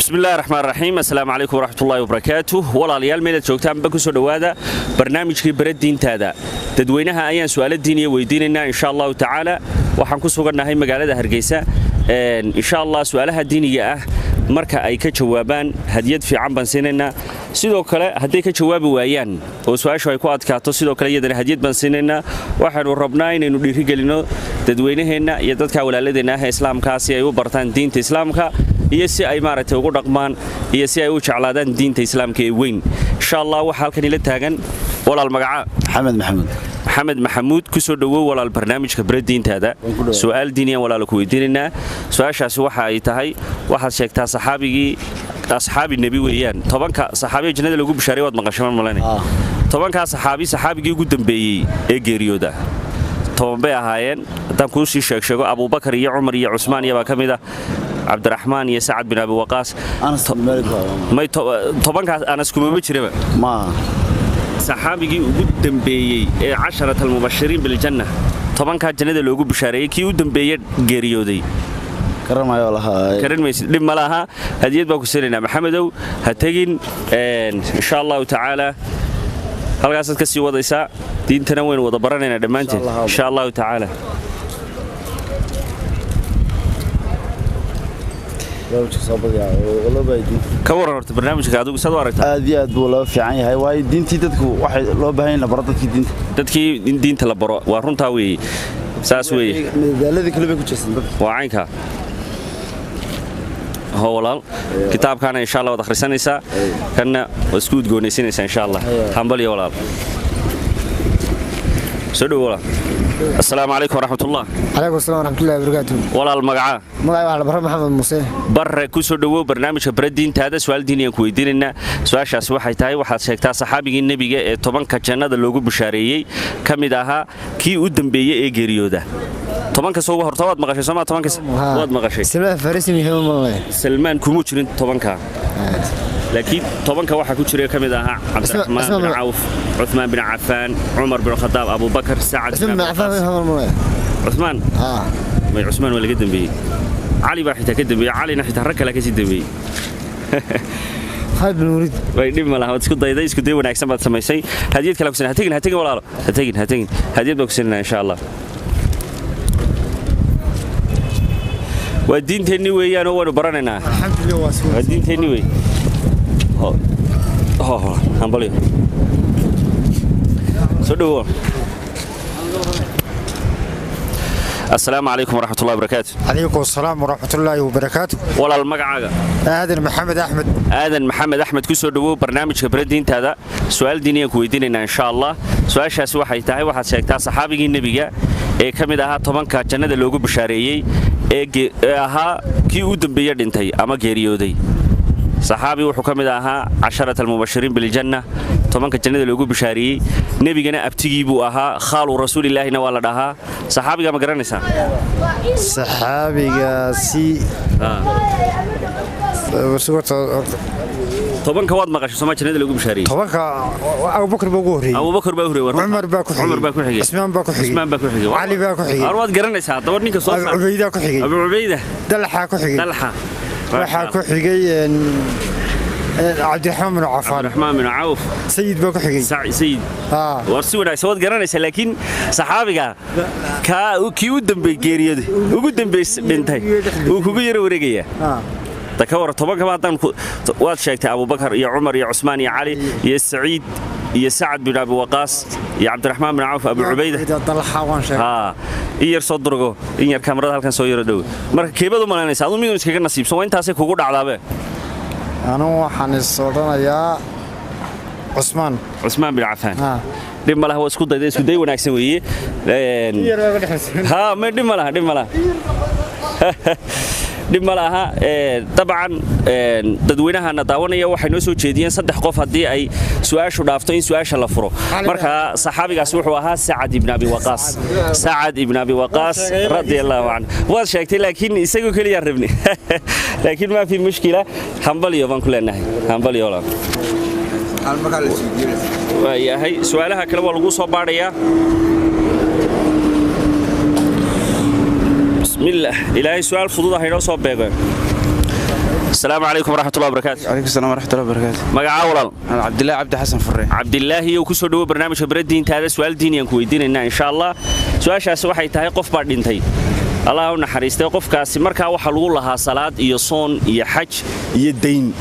Bismillahi raxmaan raxiim. Assalaamu calaykum waraxmatullaahi wabarakaatuh. Walaalayaal, meelaad joogtaanba ku soo dhowaada barnaamijkii Bara Diintaada. Dadweynaha ayaan su'aalo diiniya weydiinaynaa, insha Allahu tacaala. Waxaan ku sugannahay magaalada Hargeysa. Insha Allah, su'aalaha diiniga ah marka ay ka jawaabaan, hadiyad fiican baan siinaynaa. Sidoo kale, hadday ka jawaabi waayaan oo su-aashu ay ku adkaato, sidoo kale iyadana hadiyad baan siinaynaa. Waxaanu rabnaa inaynu dhiirigelinno dadweynaheenna iyo dadka walaaladeenna ah ee islaamkaa, si ay u bartaan diinta islaamka iyo si ay maaragtay ugu dhaqmaan iyo si ay u jeclaadaan diinta islaamka ee weyn, insha Allah. Waxaa halkan ila taagan walaal. Magaca? Maxamed Maxamuud. Maxamed Maxamuud, ku soo dhowow walaal barnaamijka Bara Diintaada. Su'aal diiniyaan walaala ku weydiinaynaa. Su-aashaasi waxa ay tahay: waxaad sheegtaa saxaabigii, asxaabi nebi weeyaan, 10-ka saxaabiga jannada lagu bishaaray. Waad maqashay mar malanay. 10-kaa saxaabi, saxaabigii ugu dambeeyey ee geeriyooda. 10 bay ahaayeen. Haddaan kuu sii sheegsheego, Abuubakar iyo Cumar iyo Cusmaan iyo baa ka mid ah, Cabdiraxmaan iyo Sacad bin Abi Waqaas. Anas bin Malik. May, 10-kaas Anas kumama jiraba. Ma Saxaabigii ugu dambeeyey ee casharat almubashiriin biljanna, 10-kaa jannada loogu bishaareeyey, kii u dambeeye geeriyooday. Garanayo lahaa. Karan maysid, dhib ma laha, hadiyad baan ku siinaynaa. Maxamedow, ha tegin, insha Allahu tacaala halkaasaad ka sii wadaysaa. Diintana waynu wada baranaynaa dhammaanteen, insha Allahu tacaala. Barnaamijka soo badiyaa oo loo baahay diinta. Ka waran horta barnaamijka, adigu saad u aragtaa? Aad iyo aad buu loo fiican yahay, waayo diintii dadku waxay loo baahan yahay la baro dadkii diinta. Dadkii in diinta la baro, waa runtaa weeye, saas weeye. Madadaaladii kale bay ku jeestan dadka. Waa caynka ho walaal. Kitaabkaana insha Allah waad akhrisanaysaa, kanna waad isku udgoonaysanaysaa, insha Allah. Hambaliyo walaal, soo dhowo walaal. Assalaamu calaykum waraxmatullah. Calaykum assalam waraxmatullahi wabarakaatu. Walaal, magacaa? Magacay waxaa la Barre Maxamed Muuse. Barre, ku soo dhowow barnaamijka Bara Diintaada. Su-aal diiniyaan ku weydiinaynaa. Su-aashaasi waxay tahay: waxaad sheegtaa saxaabigii nebiga ee 10-ka jannada loogu bishaareeyey ka mid ahaa, kii u dambeeyey ee geeriyooda 10-ka. Soo horta waad maqashay soomaa? 10-ka waad maqashay. Salmaan Farisi muhiim ma? Salmaan kumuu jirin 10-ka, laakiin 10-ka waxaa ku jira ka mid ahaa Cabdiraxmaan bin Cawf, Cuthmaan bin Cafaan, Cumar bin Khadaab, Abubakar, Sacad bin Cusmaan bin Cafaan muhiim ma? Cuthmaan may, Cusmaan waa laga dambeeyey. Cali baa xitaa ka dambeeyey, Calina xitaa rag kale ka sii dambeeyey. Khalid bin Waliid. Way, dhib ma laha, waad isku dayday, isku day wanaagsan baad samaysay. Hadiyad kale ku sin. Ha tegin, ha tegin walaalo, ha tegin, ha tegin. Hadiyad baan ku sinanaa, insha Allah. Waa diinteennii weeyaan oo waynu baranaynaa. Alxamdulillah, waa Waa diinteennii wey. Ho ho, hambalyo, soo dhowo. Assalaamu calaykum waraxmatullahi wabarakaatu. Calaykum asalaam waraxmatullaahi wabarakaatu. Walaal, magacaaga? Aadan Maxamed Axmed. Aadan Maxamed Axmed, ku soo dhowow barnaamijka Bara Diintaada. Su'aal diiniyaan ku weydiinaynaa, insha Allah. Su-aashaasi waxay tahay: waxaad sheegtaa saxaabigii nebiga ee ka mid ahaa 10-ka jannada loogu bishaareeyey ee ahaa kii u dambeeye dhintay ama geeriyooday. Saxaabi wuxuu ka mid ahaa casharat almubashiriin biljanna, 10-ka jannada loogu bishaareeyey. Nebigana abtigii buu ahaa, khaalu rasuulilaahina waa la dhahaa. Saxaabigaa ma garanaysaa? Saxaabigaasi 10-ka waad maqashay sooma, jannada loogu bishaareeyey? 10-ka Abubakar baa ugu horreeyey. Abubakar baa horreeyey. Cumar baa ku xigay. Cumar baa ku xigay. Cusmaan baa ku xigay. Cusmaan baa ku xigay. Cali baa ku xigay. Ar waad garanaysaa haddaba ninka soo Abu saar. Cubayda ku xigay. Abu Cubayda. Dalxaa ku xigay. Dalxa. Waxaa ku xigay Cabdiraxmaan bin Cafaan. Cabdiraxmaan bin Cawf. Sayid baa ku xigay. Sayid. War si wanaagsan waad garanaysaa, laakiin saxaabiga kaa kii u dambeey geeriyooday, ugu dambeys dhintay, wuu kugu yara wareegayaa. Da ka war 10-kaba haddaan waad sheegtay Abubakar iyo Cumar iyo Cusmaan iyo Cali iyo Saciid iyo Sacad bin Abi Waqaas iyo Cabdiraxmaan bin Cawf, Abu Cubayda. Dalxa waan sheegay. Haa, in yar soo durgo, in yar kaamarada halkan soo yaro dhow. Marka keebad u malaynaysa aduu midun iskaga nasiibsan? Waa intaasay kugu dhacdaabe. Anugu waxaan is odhanayaa Cusmaan. Cusmaan bin Cafaan. Dhib ma laha, waa isku dayda, isku day wanaagsan weeye. Haa, ma dhib ma laha, dhib ma laha, dhib ma laha. Dabcan dadweynahana daawanaya waxay noo soo jeediyeen saddex qof haddii ay su-aashu dhaafto in su-aasha la furo. Marka saxaabigaas wuxuu ahaa Sacad ibn Abi Waqaas, Sacad ibn Abi Waqaas radia Allahu canhu. Waad sheegtay, laakiin isagoo keliya rabni, laakiin maa fi mushkila. Hambalyo baan ku leenahay, hambalyo walaal. Waayahay, su-aalaha kale waa lagu soo baadhayaa. Bismillaah, Ilaahay su-aal fudud ah inoo soo beego. Asalaamu calaykum waraxmatullahi wabarakaatu. Calaykum salaam waraxmatullahi wabarakaatu. Magacaa walaal? Ana Cabdilaahi Cabdi Xasan Furre. Cabdilaahi yow, kusoo dhawo barnaamijka bara diintaada. Su'aal diiniyaan ku weydiinaynaa insha Allah. Su-aashaasi waxay tahay: qof baa dhintay, Allah u naxariistay. Qofkaasi markaa waxaa lagu lahaa salaad iyo soon iyo xaj iyo dayn.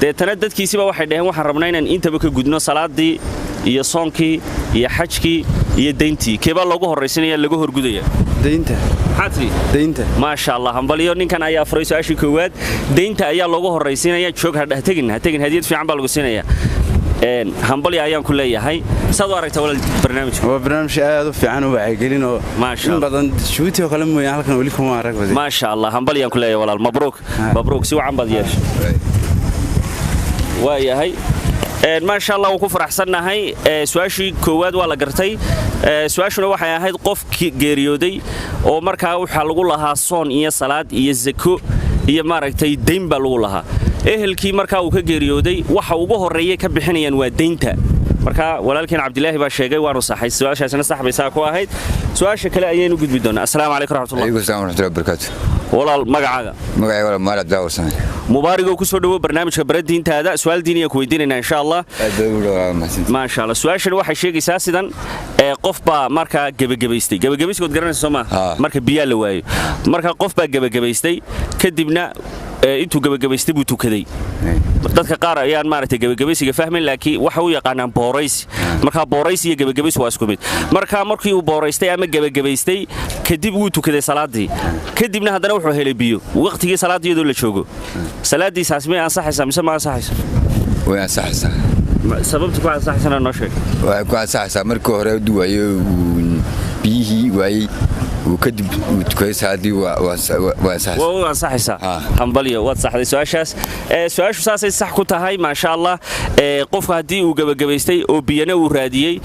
Deetana dadkiisiba waxay dhaheen, waxaan rabnaa inaan intaba ka gudno, salaadii iyo soonkii iyo xajkii iyo dayntii. Keebaa loogu horraysinaya, laga horgudaya? Daynta. Maxaa tidhi? Daynta. Maasha Allah, hambalyo. Ninkan ayaa furay su-aashii koowaad. Daynta ayaa loogu horraysiinaya. Joog, ha tegin, ha tegin, hadiyad fiican baa lagu siinaya. Hambalyo ayaan ku leeyahay. Saad u aragtaa walaal barnaamijka? Waa barnaamij aad u fiican oo wacyigelin oo Maasha in Allah. badan Jabuuti oo kale mooyaan halkan weli kuma arag wadi. Maasha Allah, hambalyaan ku leeyahay walaal. Mabruuk, mabruuk, si wacan baad yeeshay. Waayahay. Maasha Allah, waan ku faraxsannahay. Su-aashii koowaad waa la gartay. Su-aashuna waxay ahayd qof geeriyooday oo markaa waxaa lagu lahaa soon iyo salaad iyo zako iyo maaragtay dayn baa lagu lahaa. Ehelkii markaa uu ka geeriyooday waxa ugu horreeya ka bixinayaan waa daynta. Marka walaalkeen Cabdilaahi baa sheegay, waanu saxay. Su-aashaasina sax bay saa ku ahayd. Su-aasha kale ayaynu gudbi doonaa. Asalaamu calaykum raxmatullah. Alaykum salaam waraxmatullahi wabarakaatu. Walaal, magacaaga? Magacayga walaal Mubarak Abdillah Warsame. Mubaarigoo, kusoo dhawo barnaamijka bara diintaada. Su-aal diiniya ku weydiinaynaa insha Allah. Aad baa ugu dhawaa, mahadsantihiin. Maasha Allah. Su-aashan waxay sheegaysaa sidan: qof baa markaa gebagabaystay. Gebagabaysigood garanaysa soo maa? Haa. Marka biyaa la waayo. Marka qof baa gebagabaystay, kadibna intuu gebagabaystay buu tukaday. Dadka qaar ayaan maaragtay gebagabaysiga fahmin, laakiin waxa u yaqaanaan booraysi. Marka booraysi iyo gebagabaysi waa isku mid. Marka markii uu booraystay ama gebagabaystay kadib wuu tukaday salaadii, kadibna haddana wuxuu helay biyo waqtigii salaadii iyadoo la joogo. Salaadiisaas may ansaxaysaa mise ma ansaxayso? Way ansaxaysaa. Sababta ku ansaxaysana noo sheeg. Waxay ku ansaxaysaa markii hore uu waayey, uu biyihii waayey, uu kadib uu tukaday salaadii, waa ansaxaysaa. Waa u ansaxaysaa. Haa. Hambalyo, waad saxday su-aashaas. Su-aashu saasay sax ku tahay, maasha Allah. Qofku haddii uu gebagabaystay oo biyana uu raadiyey,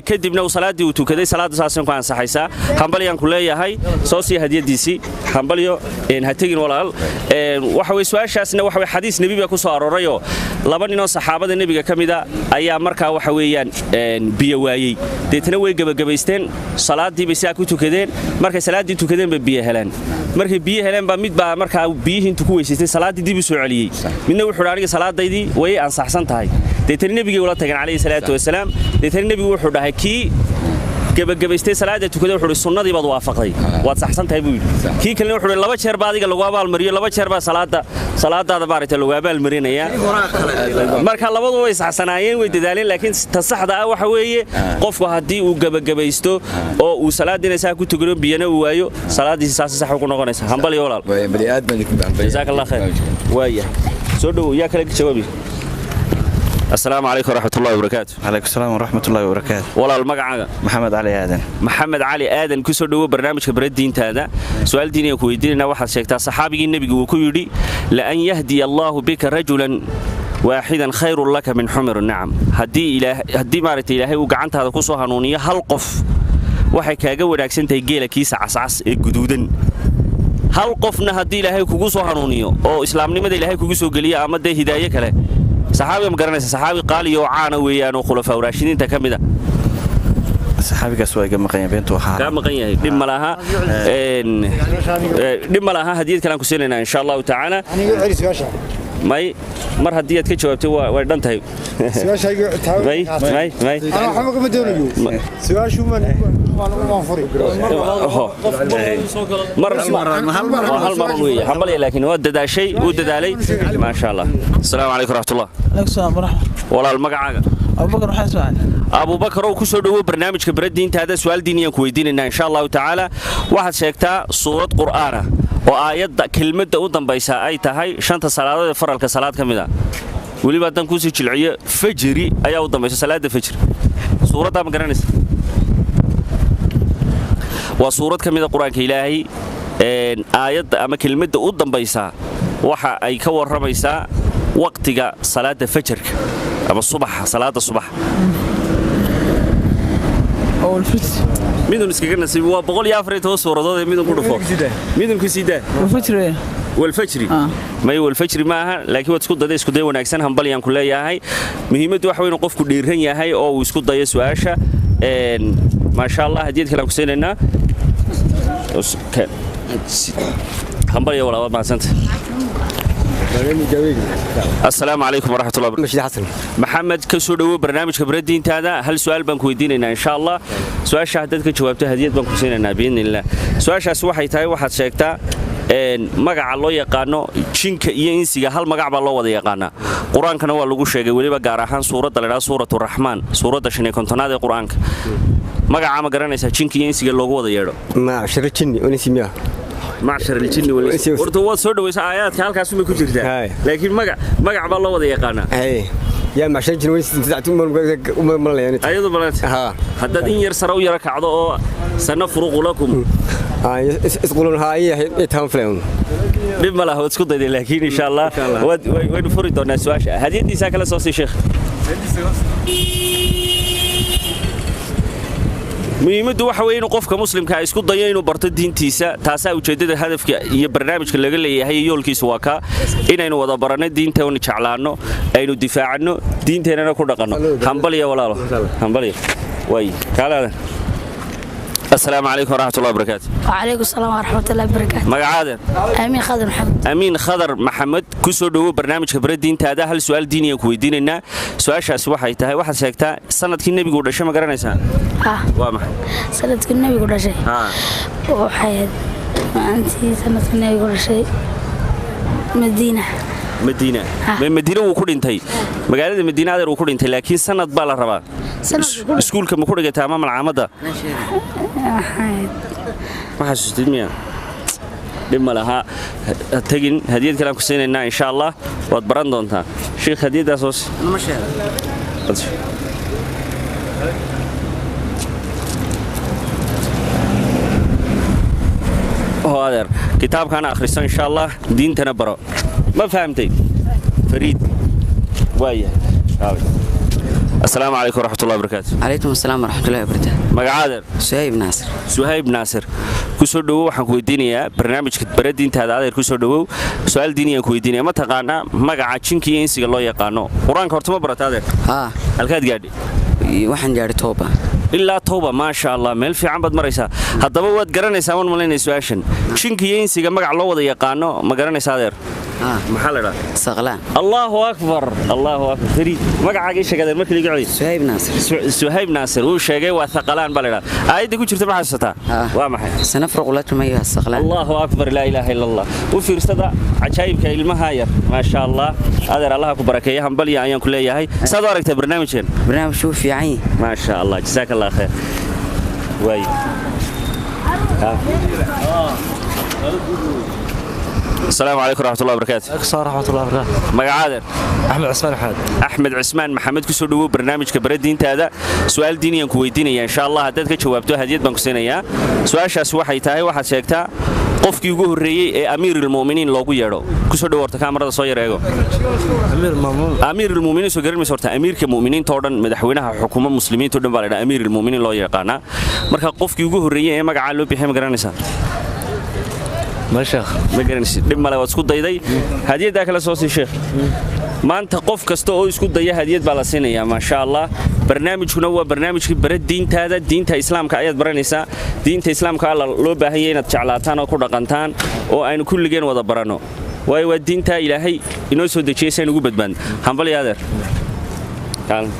kadibna uu salaaddii uu tukaday, salaaddu saasay ku ansaxaysaa. Hambalyaan ku leeyahay, soo sii hadiyadiisii. Hambalyo. Ha tegin walaal. Waxa weye su-aashaasna waxa weye xadiis nebi baa ku soo aroorayoo laba ninoo saxaabada nebiga ka mida ayaa markaa waxa weeyaan biyo waayey. Deetana way gebagabaysteen, salaaddii bay sidaa ku tukadeen. Markay salaaddii tukadeen bay biyo heleen. Markay biyo heleen baa mid baa markaa biyihii intuu ku weysaystay salaaddii dib u soo celiyey. Midna wuxuu dhi, aniga salaadaydii way ansaxsan tahay. Deetana nebigay ula tageen calayhi salaatu wasalaam. Deetana nebigu wuxuu dhahay kii gebagabaystay salaada tukaday, wuxuu sunnadii baad waafaqday, waad saxsan tahay buu yidhi. Kii kalena wuxuu laba jeer baa adiga lagu abaalmariyo, laba jeer baa salaada salaadaada maaragtay lagu abaalmarinayaa. Marka labadu way saxsanaayeen, way dadaaleen, laakiin ta saxda ah waxa weeye qofku haddii uu gebagabaysto oo uu salaadiina saa ku tukado, biyana uu waayo, salaadiisi saas sax ku noqonaysa. Hambali walaal. Jazaak Allah khayr. Waaya, soo dhowow. Yaa kale jawaabi? Asalaamu calaykum waraxmatullahi wabarakaatu. Calaykum salaam waraxmatullahi wabarakaatu. Walaal, magacaaga? Maxamed Cali Aadan. Maxamed Cali Aadan, ku soo dhowo barnaamijka bara diintaada. Su-aal diiniga ku weydiinayna. Waxaad sheegtaa saxaabigii nebigu uu ku yidhi: "Laan yahdiya allaahu bika rajulan waaxidan khayrun laka min xumir nacam." Haddii maaragtay Ilaahay uu gacantaada ku soo hanuuniyo hal qof, waxay kaaga wanaagsan tahay geela kiisa cascas ee guduudan. Hal qofna haddii Ilaahay kugu soo hanuuniyo oo islaamnimada Ilaahay kugu soo geliyo ama dee hidaaye kale. Saxaabiga ma garanaysa? Saxaabi qaaliya oo caana weeyaan oo khulafaa raashidiinta ka mid a. Saxaabigaas waa iga maqan yahay, beentu waxaa. Kaa maqan yahay, dhib ma laha, dhib ma laha. Hadiyad kale aan ku siinaynaa insha Allahu tacaala. May, mar haddii aad ka jawaabtay way dhan tahay. May, may, may. Mar hal mar weeye. Hambalya, laakiin waa dadaashay, wuu dadaalay, maasha Allah. Asalaamu calaykum raxmatullah. Walaal, magacaaga? Abubakar waxaan ismacay. Abubakar oo ku soo dhowo barnaamijka bara diintaada. Su-aal diiniyaan ku weydiinaynaa insha Allahu tacaala. Waxaad sheegtaa suurad qur'aana oo aayadda kelmadda u dambaysa ay tahay shanta salaadood ee faralka salaad ka mid a. Weliba haddaan kuusii jilciyo, fajri ayaa u dambaysa, salaadda fajri. Suuraddaa ma garanaysa? Waa suurad ka mida qur-aanka Ilaahay. Aayadda ama kelmadda u dambaysa waxa ay ka warramaysaa waqtiga salaadda fajarka ama subaxa, salaadda subax. Midun iskaga nasiib waa 114 suuradood ee midun ku dhufo, midun ku sii daa. Walfajri? May, walfajri ma aha, laakiin waad isku daday, isku day wanaagsan. Hambalyaan ku leeyahay. Muhiimaddu waxa weyn qofku dhiiran yahay oo uu isku dayo su-aasha. Maasha Allah, hadiyad kale aan ku siinaynaa. Hambalyo walaal, waad mahadsantay. Asalaamu calaykum waraxmatullahi wabarakatuh. Xasan. Maxamed, ka soo dhowow barnaamijka baradiintaada. Hal su'aal baan ku weydiinaynaa insha Allah. Su-aasha haddaad ka jawaabto, hadiyad baan ku siinaynaa biidnillah. Su-aashaas waxay tahay, waxaad sheegtaa magaca loo yaqaano jinka iyo insiga. Hal magac baa loo wada yaqaanaa, qur-aankana waa lagu sheegay, weliba gaar ahaan suuradda la idhaha Suuratu Raxmaan, suuradda 55aad ee qur-aanka. Magacaa ma garanaysaa jinka iyo insiga loogu wada yeedho? معشر الجن والإنس miya? Macshar aljinni wal insi. Horta waad soo dhawaysaa, aayaadka halkaas umay ku jirtaa. Haye. Laakiin magac baa loo wada yaqaanaa. Hay يا معشر الجن والإنس يعني. Ayadu balanta. ها. Haddaad in yar sare u yara kacdo oo sanafruqu lakum. ها، يقولون هاي يتهم فلان. Dhib ma laha, waad isku dayday, laakiin insha Allah Insha Allah. Waynu furi doonaa su-aasha. Hadiyadiisaa kala soo sii, sheekh. Muhiimaddu waxa weeye inuu qofka muslimka isku dayo inuu barto diintiisa. Taasaa ujeeddada, hadafka iyo barnaamijka laga leeyahay iyo yoolkiisa waa kaa, inaynu wada baranno diinta oonu jeclaanno, aynu difaacanno diinteennana ku dhaqanno. Hambalyo walaalo, hambalyo. Way kaalaada. Asalaamu calaykum waraxmatullahi wabarakaatu. وعليكم السلام ورحمة الله وبركاته. Magacaada? آمين خادم محمد. Amiin Khadar Maxamed, ku soo dhowo barnaamijka bara diintaada. Hal su'aal diiniyan ku weydiinaynaa. Su-aashaasi waxay tahay, waxaad sheegtaa sanadkii nebigu uu dhashay. Ma garanaysaa? ها. Waa maxay? سنة النبي كل شيء. Haa. وحيد أنت سنة النبي كل شيء مدينة. Madiina. Ha. Madiina wuu ku dhintay, magaalada Madiina adeer wuu ku dhintay, laakiin sanad baa la rabaa. Sanad wuu ku Iskuulka ma ku dhigataa ama malcaamadda? حيد. Ma xasuustid miya? Dhib ma laha, ha tegin, hadiyad kale aan ku siinaynaa insha Allah, waad baran doontaa. Sheekh, hadiyaddaas hoos. Oo adeer, kitaabkaana akhriso insha Allah, diintana baro. Ma fahamtay? Fariid waayahay. Asalaamu calaykum waraxmatullahi wabarakaatu. عليكم السلام ورحمة الله وبركاته. Magacaadeer? سهيب ناصر. Suhayb Naasir, ku soo dhowow. Waxaan ku weydiinayaa barnaamijka bara diintaada. Adeer, ku soo dhowow. Su-aal diiniyaan ku weydiinaya. Ma taqaanaa magaca jinka iyo insiga loo yaqaano? Qur-aanka horta ma barata adeer? ها. Halkaad gaadhi? Waxaan gaadhay Tooba. Ilaa Tooba, maasha Allah, meel fiican baad maraysaa. Haddaba waad garanaysaa waan malaynaya su-aashan. Jinka iyo insiga magac loo wada yaqaano ma garanaysaa adeer? ها. Maxaa la idhaha? Saqlaan. Allahu akbar, allahu akbar, fariid. Magacaaga ii sheeg adeer markii laga celiyo. Suhayb Naasir. Suhayb Naasir wuu sheegay, waa thaqalaan baa la idhaha. Aayadda ku jirta ma xasuusataa? Ah. Waa maxay? سنفرغ لكم أيها الثقلان. Allahu akbar, laa ilaaha illa Allah. U fiirsada cajaa'ibka ilmaha yar, maasha Allah. Adeer, allaha ku barakeeya, hambalya ayaan ku leeyahay. Saad u aragtay barnaamijkeen? برنامج شوف في عين. Maasha Allah, jazaaka Allah khair. Waay. Ha. Asalaamu calaykum waraxmatullahi wabarakaatu. ورحمة الله وبركاته. Magacaadeer? أحمد عثمان أحمد. Axmed Cismaan Maxamed, ku soo dhowow barnaamijka bara diintaada. Su'aal diiniyaan ku weydiinaya insha Allah. Haddaad ka jawaabto, hadiyad baan ku siinayaa. Su-aashaas waxay tahay, waxaad sheegtaa qofkii ugu horreeyey ee amiirulmu'miniin loogu yeedho. Ku soo dhowo horta, kaamarada soo yar eego. أمير المأمون. Amiirulmu'miniin soo garan mayso? Horta amiirka mu'miniinta oo dhan, madaxweynaha xukuma muslimiinta oo dhan baa la idhaha amiirulmu'miniin loo yaqaanaa. Marka qofkii ugu horreeyey ee magacaa loo bixiyay ma garanaysaa? ما شيخ. Ma garanaysid? Dhib male, waad isku dayday. Hadiyaddaa kale soo sii, sheekh. Maanta qof kasta oo isku daya hadiyad baa la siinayaa, maasha Allah. Barnaamijkuna waa barnaamijkii bara diintaada. Diinta islaamka ayaad baranaysaa. Diinta islaamka alla loo baahan yahay inaad jeclaataan oo ku dhaqantaan oo aynu kulligeen wada baranno, waayo waa diinta Ilaahay inoo soo dejiyey si aynu ugu badbaadno. Hambalyo adeer. Kaalin.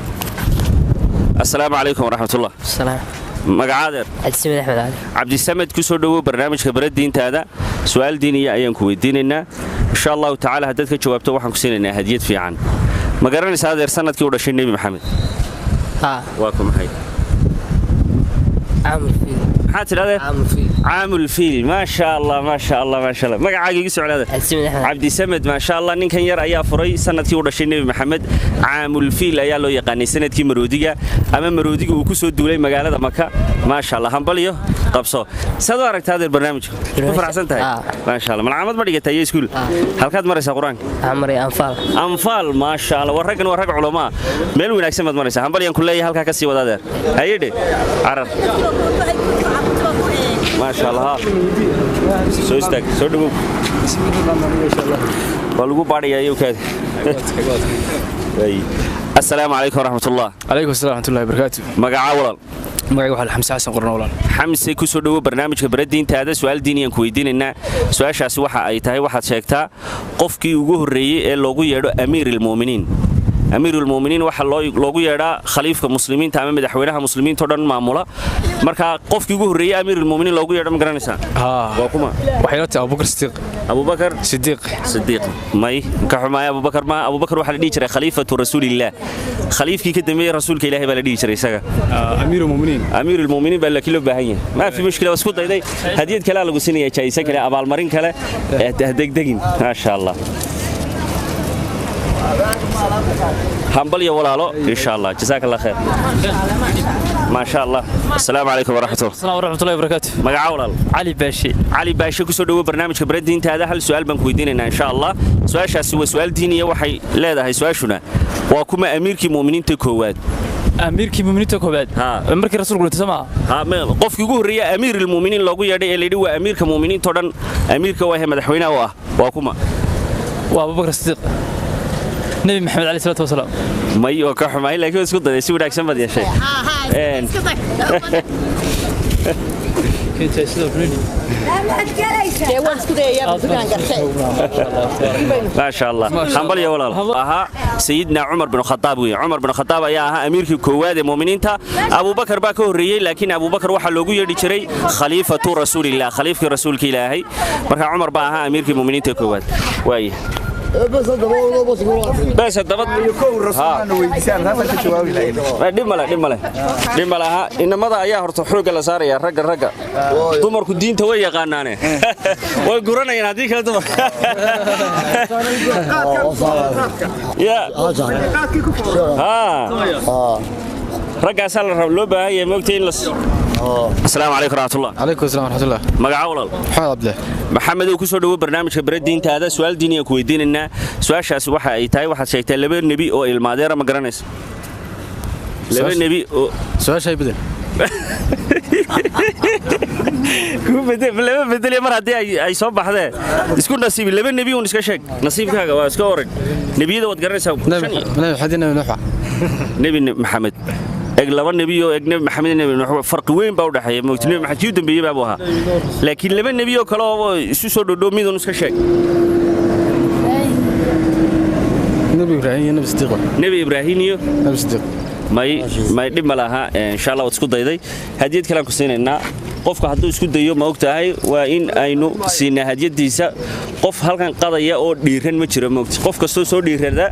Asalaamu calaykum waraxmatullah. السلام. Magacaadeer? عبد السميد احمد علي. Cabdisamed, ku soo dhowow barnaamijka bara diintaada. Su'aal diiniya ayaan ku weydiinaynaa insha Allahu tacaala. Haddaad ka jawaabto, waxaan ku siinaynaa hadiyad fiican. Ma garanaysaa adeer sanadkii u dhashay Nebi Maxamed? ها. Waa ku maxay? عام الفيل. Maxaad tidhahdee? عام الفيل. Caamul fiil, maasha Allah, maasha Allah, maasha Allah. Magacaaga igu soo celaada. عبد السميد احمد. Cabdisamed, maasha Allah. Ninkan yar ayaa furay sanadkii u dhashay Nebi Maxamed. Caamul fiil ayaa loo yaqaanay, sanadkii maroodiga ama maroodiga uu ku soo duulay magaalada Maka. Maasha Allah, hambalyo, qabso. Saad u aragtaa adeer barnaamijka? Ku faraxsan tahay? Ah. Maasha Allah. Malcaamad ma dhigataa iyo iskuul? Halkaad maraysaa qur-aanka? عمري انفال. Anfaal, maasha Allah. War raggan waa rag culamaa, meel wanaagsan baad maraysaa. Hambalyaan ku leeyahay, halkaa ka sii wada adeer. Hayidhe carar, maasha Allah. Soo istaag, soo dhawow. Waa lagu baadhayaa iyowkaadi. Assalaamu calaykum waraxmatullah. Calaykum assalam waraxmatullahi wabarakaatu. Magacaa walaal? Magacayga waxaa Xamse Xasan Qorno walaal. Xamse, ku soo dhowo barnaamijka baradiintaada. Su'aal diiniyaan ku weydiinaynaa. Su-aashaasi waxa ay tahay, waxaad sheegtaa qofkii ugu horreeyey ee loogu yeedho amiirulmu'miniin. Amiirulmu'miniin waxaa loogu yeedhaa khaliifka muslimiinta ama madaxweynaha muslimiinta o dhan maamula. Marka qofkii ugu horreeyey amiirulmu'miniin loogu yeedho ma garanaysaa? Waa kuma? Waxay la tahay Abubakar Sidiiq. Abubakar Sidiiq. Sidiiq? May, ka xumaay, Abubakar ma. Abubakar waxaa la dhihi jiray khaliifatu rasuulillaah, khaliifkii ka dambeeyey rasuulka Ilaahay baa la dhihi jiray isaga. Amiirulmu'miniin. Amiirulmu'miniin baa laakiin loo baahan yahay. Maa fi mushkila, waa isku dayday. Hadiyad kale lagu siinaya, jaayise kale, abaalmarin kale. Degdegin, maasha Allah. Hambalyo walaalo, insha Allah. Jazaak Allah khair, maasha Allah. Assalaamu calaykum waraxmatullah. Asalaam waraxmatullahi wabarakaatu. Magaca walaal? Cali Baashi. Cali Baashe, ku soo dhowo barnaamijka baradiintaada. Hal su'aal baan ku weydiinaynaa insha Allah. Su-aashaasi waa su'aal diiniya. Waxay leedahay su-aashuna, waa kuma amiirkii mu'miniinta koowaad? Amiirkii mu'miniinta koowaad? Markii rasuulku dhintay soo maa? Qofkii ugu horreeyay amiirulmu'miniin loogu yeedhay ee layidhi waa amiirka mu'miniinta o dhan, amiirka waa madaxweynaha u ah, waa kuma? Waa Abubakar Sidiiq, Nebi Maxamed calayhi salaatu wasalaam. May, oo ka xumaay, laakiin waa isku dayday. Si wanaagsan baad yeeshay. Maasha Allah, hambalyo walaal. Ahaa Sayidna Cumar bin Khadaab wey. Cumar bin Khadaab ayaa ahaa amiirkii koowaad ee mu'miniinta. Abubakar baa ka horreeyey, laakiin Abubakar waxaa loogu yeedhi jiray khaliifatu rasuulillah, khaliifkii rasuulka Ilaahay. Marka Cumar baa ahaa amiirkii mu'miniinta koowaad. Waaye bes haddaba dhib male, dhib male, dhib ma laha. Inamada ayaa horta xoogga la saaraya, ragga. Ragga, dumarku diinta way yaqaanaane, way guranayaan haddii kale dumar ya raggaasaa la rab loo baahan yahay moogta in la. Asalaamu calaykum raxmatullah. Calaykum assalam waraxmatullah. Magaca walaal? Maxamed Cabdillah. Maxamedow, ku soo dhowo barnaamijka baradiintaada. Su'aal diiniya ku weydiinaynaa. Su-aashaasi waxa ay tahay, waxaad sheegtaa laba nebi oo ilmaadeera. Ma garanaysa laba nebi oo Su-aashay bedel. Laba bedeliya mar haddii ay soo baxdee isku nasiibi. Laba nebi uun iska sheeg, nasiibkaaga waa iska oran. Nebiyada waad garanaysaa? Nebi Maxamed, Nebi Nuux. Nebi Maxamed eg, laba nebi oo eg, Nebi Maxamed, Nebi Nuux, farqi weyn baa u dhaxeeya moogti. Nebi Maxamed kii u dambeeyey baa buu ahaa, laakiin laba nebi oo kale oo isu soo dhodhow midun iska sheeg. Nebi Ibraahim iyo Nebi Sidiiq. Nebi Ibraahim iyo Nebi Sidiiq. May, may, dhib ma laha. Insha Allah waad isku dayday. Hadiyad kalean ku siinaynaa. Qofka hadduu isku dayo, ma og tahay, waa in aynu siinaa hadiyadiisa. Qof halkan qadaya oo dhiiran ma jiro, moogti. Qof kastoo soo dhiirada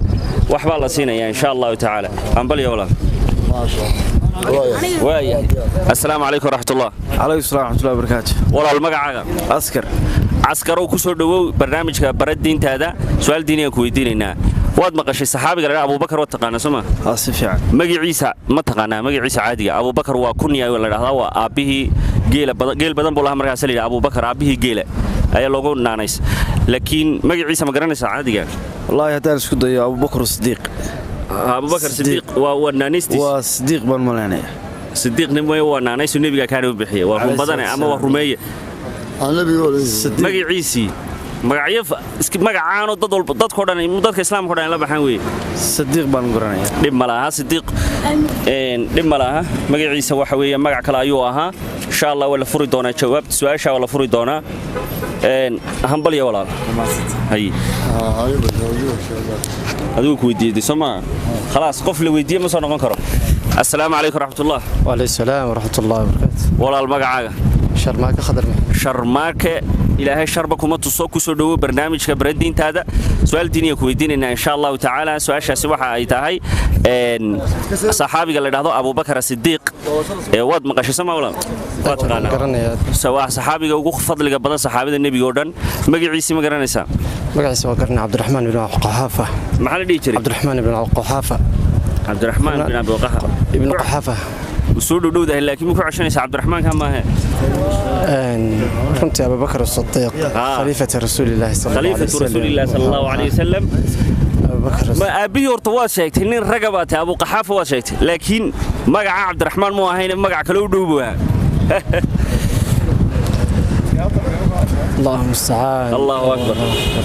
waxbaa la siinayaa insha Allahu tacaala. Ambalyo walaal. Waaya, assalaamu calaykum waraxmatullah. Calaykum salam waraxmatullahi wabarakaatu. Walaal, magacaaga? Askar. Caskarow, ku soo dhowow barnaamijka bara diintaada. Su-aal diiniyaan ku weydiinaynaa. Waad maqashay saxaabiga la Abubakar, waad taqaanaa soo ma? Si fiican. Magaciisa ma taqaanaa, magaciisa caadiga? Abubakar waa kunya la dhahdaa, waa aabbihii geela badan. Geel badan buu lahaa, markaas la yidhaha Abubakar aabbihii geela ayaa loogu naanays, laakiin magaciisa ma garanaysaa caadiga? Wallaahi haddaan isku dayo, Abubakar Sidiiq. Abubakar Sidiiq waa naanaystiis. Waa Sidiiq baan malaynaya. Sidiiq nin waa naanaysu nebiga kaana u bixiya. Waa run badane ama waa rumeeye magaciisii. Magacyo magacaano dad walba, dadkoo dhan, dadka islaamka o dhan la baxaan weeye. Sidiiq baan garanaya. Dhib ma laha, Sidiiq dhib ma laha. Magaciisa waxa weeye magac kale ayuu ahaa. Insha Allah waa la furi doonaa jawaab su-aasha, waa la furi doonaa. Hambalyo walaal. Hay, adigu ku weydiiyey soo maa? Khalaas, qof la weydiiye ma soo noqon karo. Assalaamu calaykum raxmatullah. Wacalaykum salaam waraxmatullahi wabarakaatu. Walaal, magacaaga? Sharmaake Khadar. Sharmaake, Ilaahay sharba kuma tuso. Ku soo dhowo barnaamijka baradiintaada. Su-aal diiniya ku weydiinaynaa insha Allahu tacaala. Su-aashaasi waxa ay tahay, saxaabiga la dhahdo Abubakar Sidiiq waad maqashay soo maa walaal? Waa taqaanaa? Waa saxaabiga ugu fadliga badan saxaabada nebiga oo dhan. Magaciisii ma garanaysaa? Magaciisa waa garanaya, Cabdiraxmaan ibn Quxaafa. Maxaa la dhihi jiray? Cabdiraxmaan ibn Quxaafa. Cabdiraxmaan bin Abiqaxa. Ibn Quxaafa. Soo dhowdhowdahay, laakiin ma ku ceshanaysaa Cabdiraxmaanka maahe? Runtii Abubakar Sidiiq, khaliifata rasuulillahi. Khaliifatu rasuulillahi sal Allahu calayhi wasalam. Ma aabbihii horta waad sheegtay, nin raga baa tahay. Abu Qaxaafa waad sheegtay, laakiin magaca Cabdiraxmaan mu ahayn, magac kale u dhow buu ahaa. Allahu mustacaan. Allahu akbar.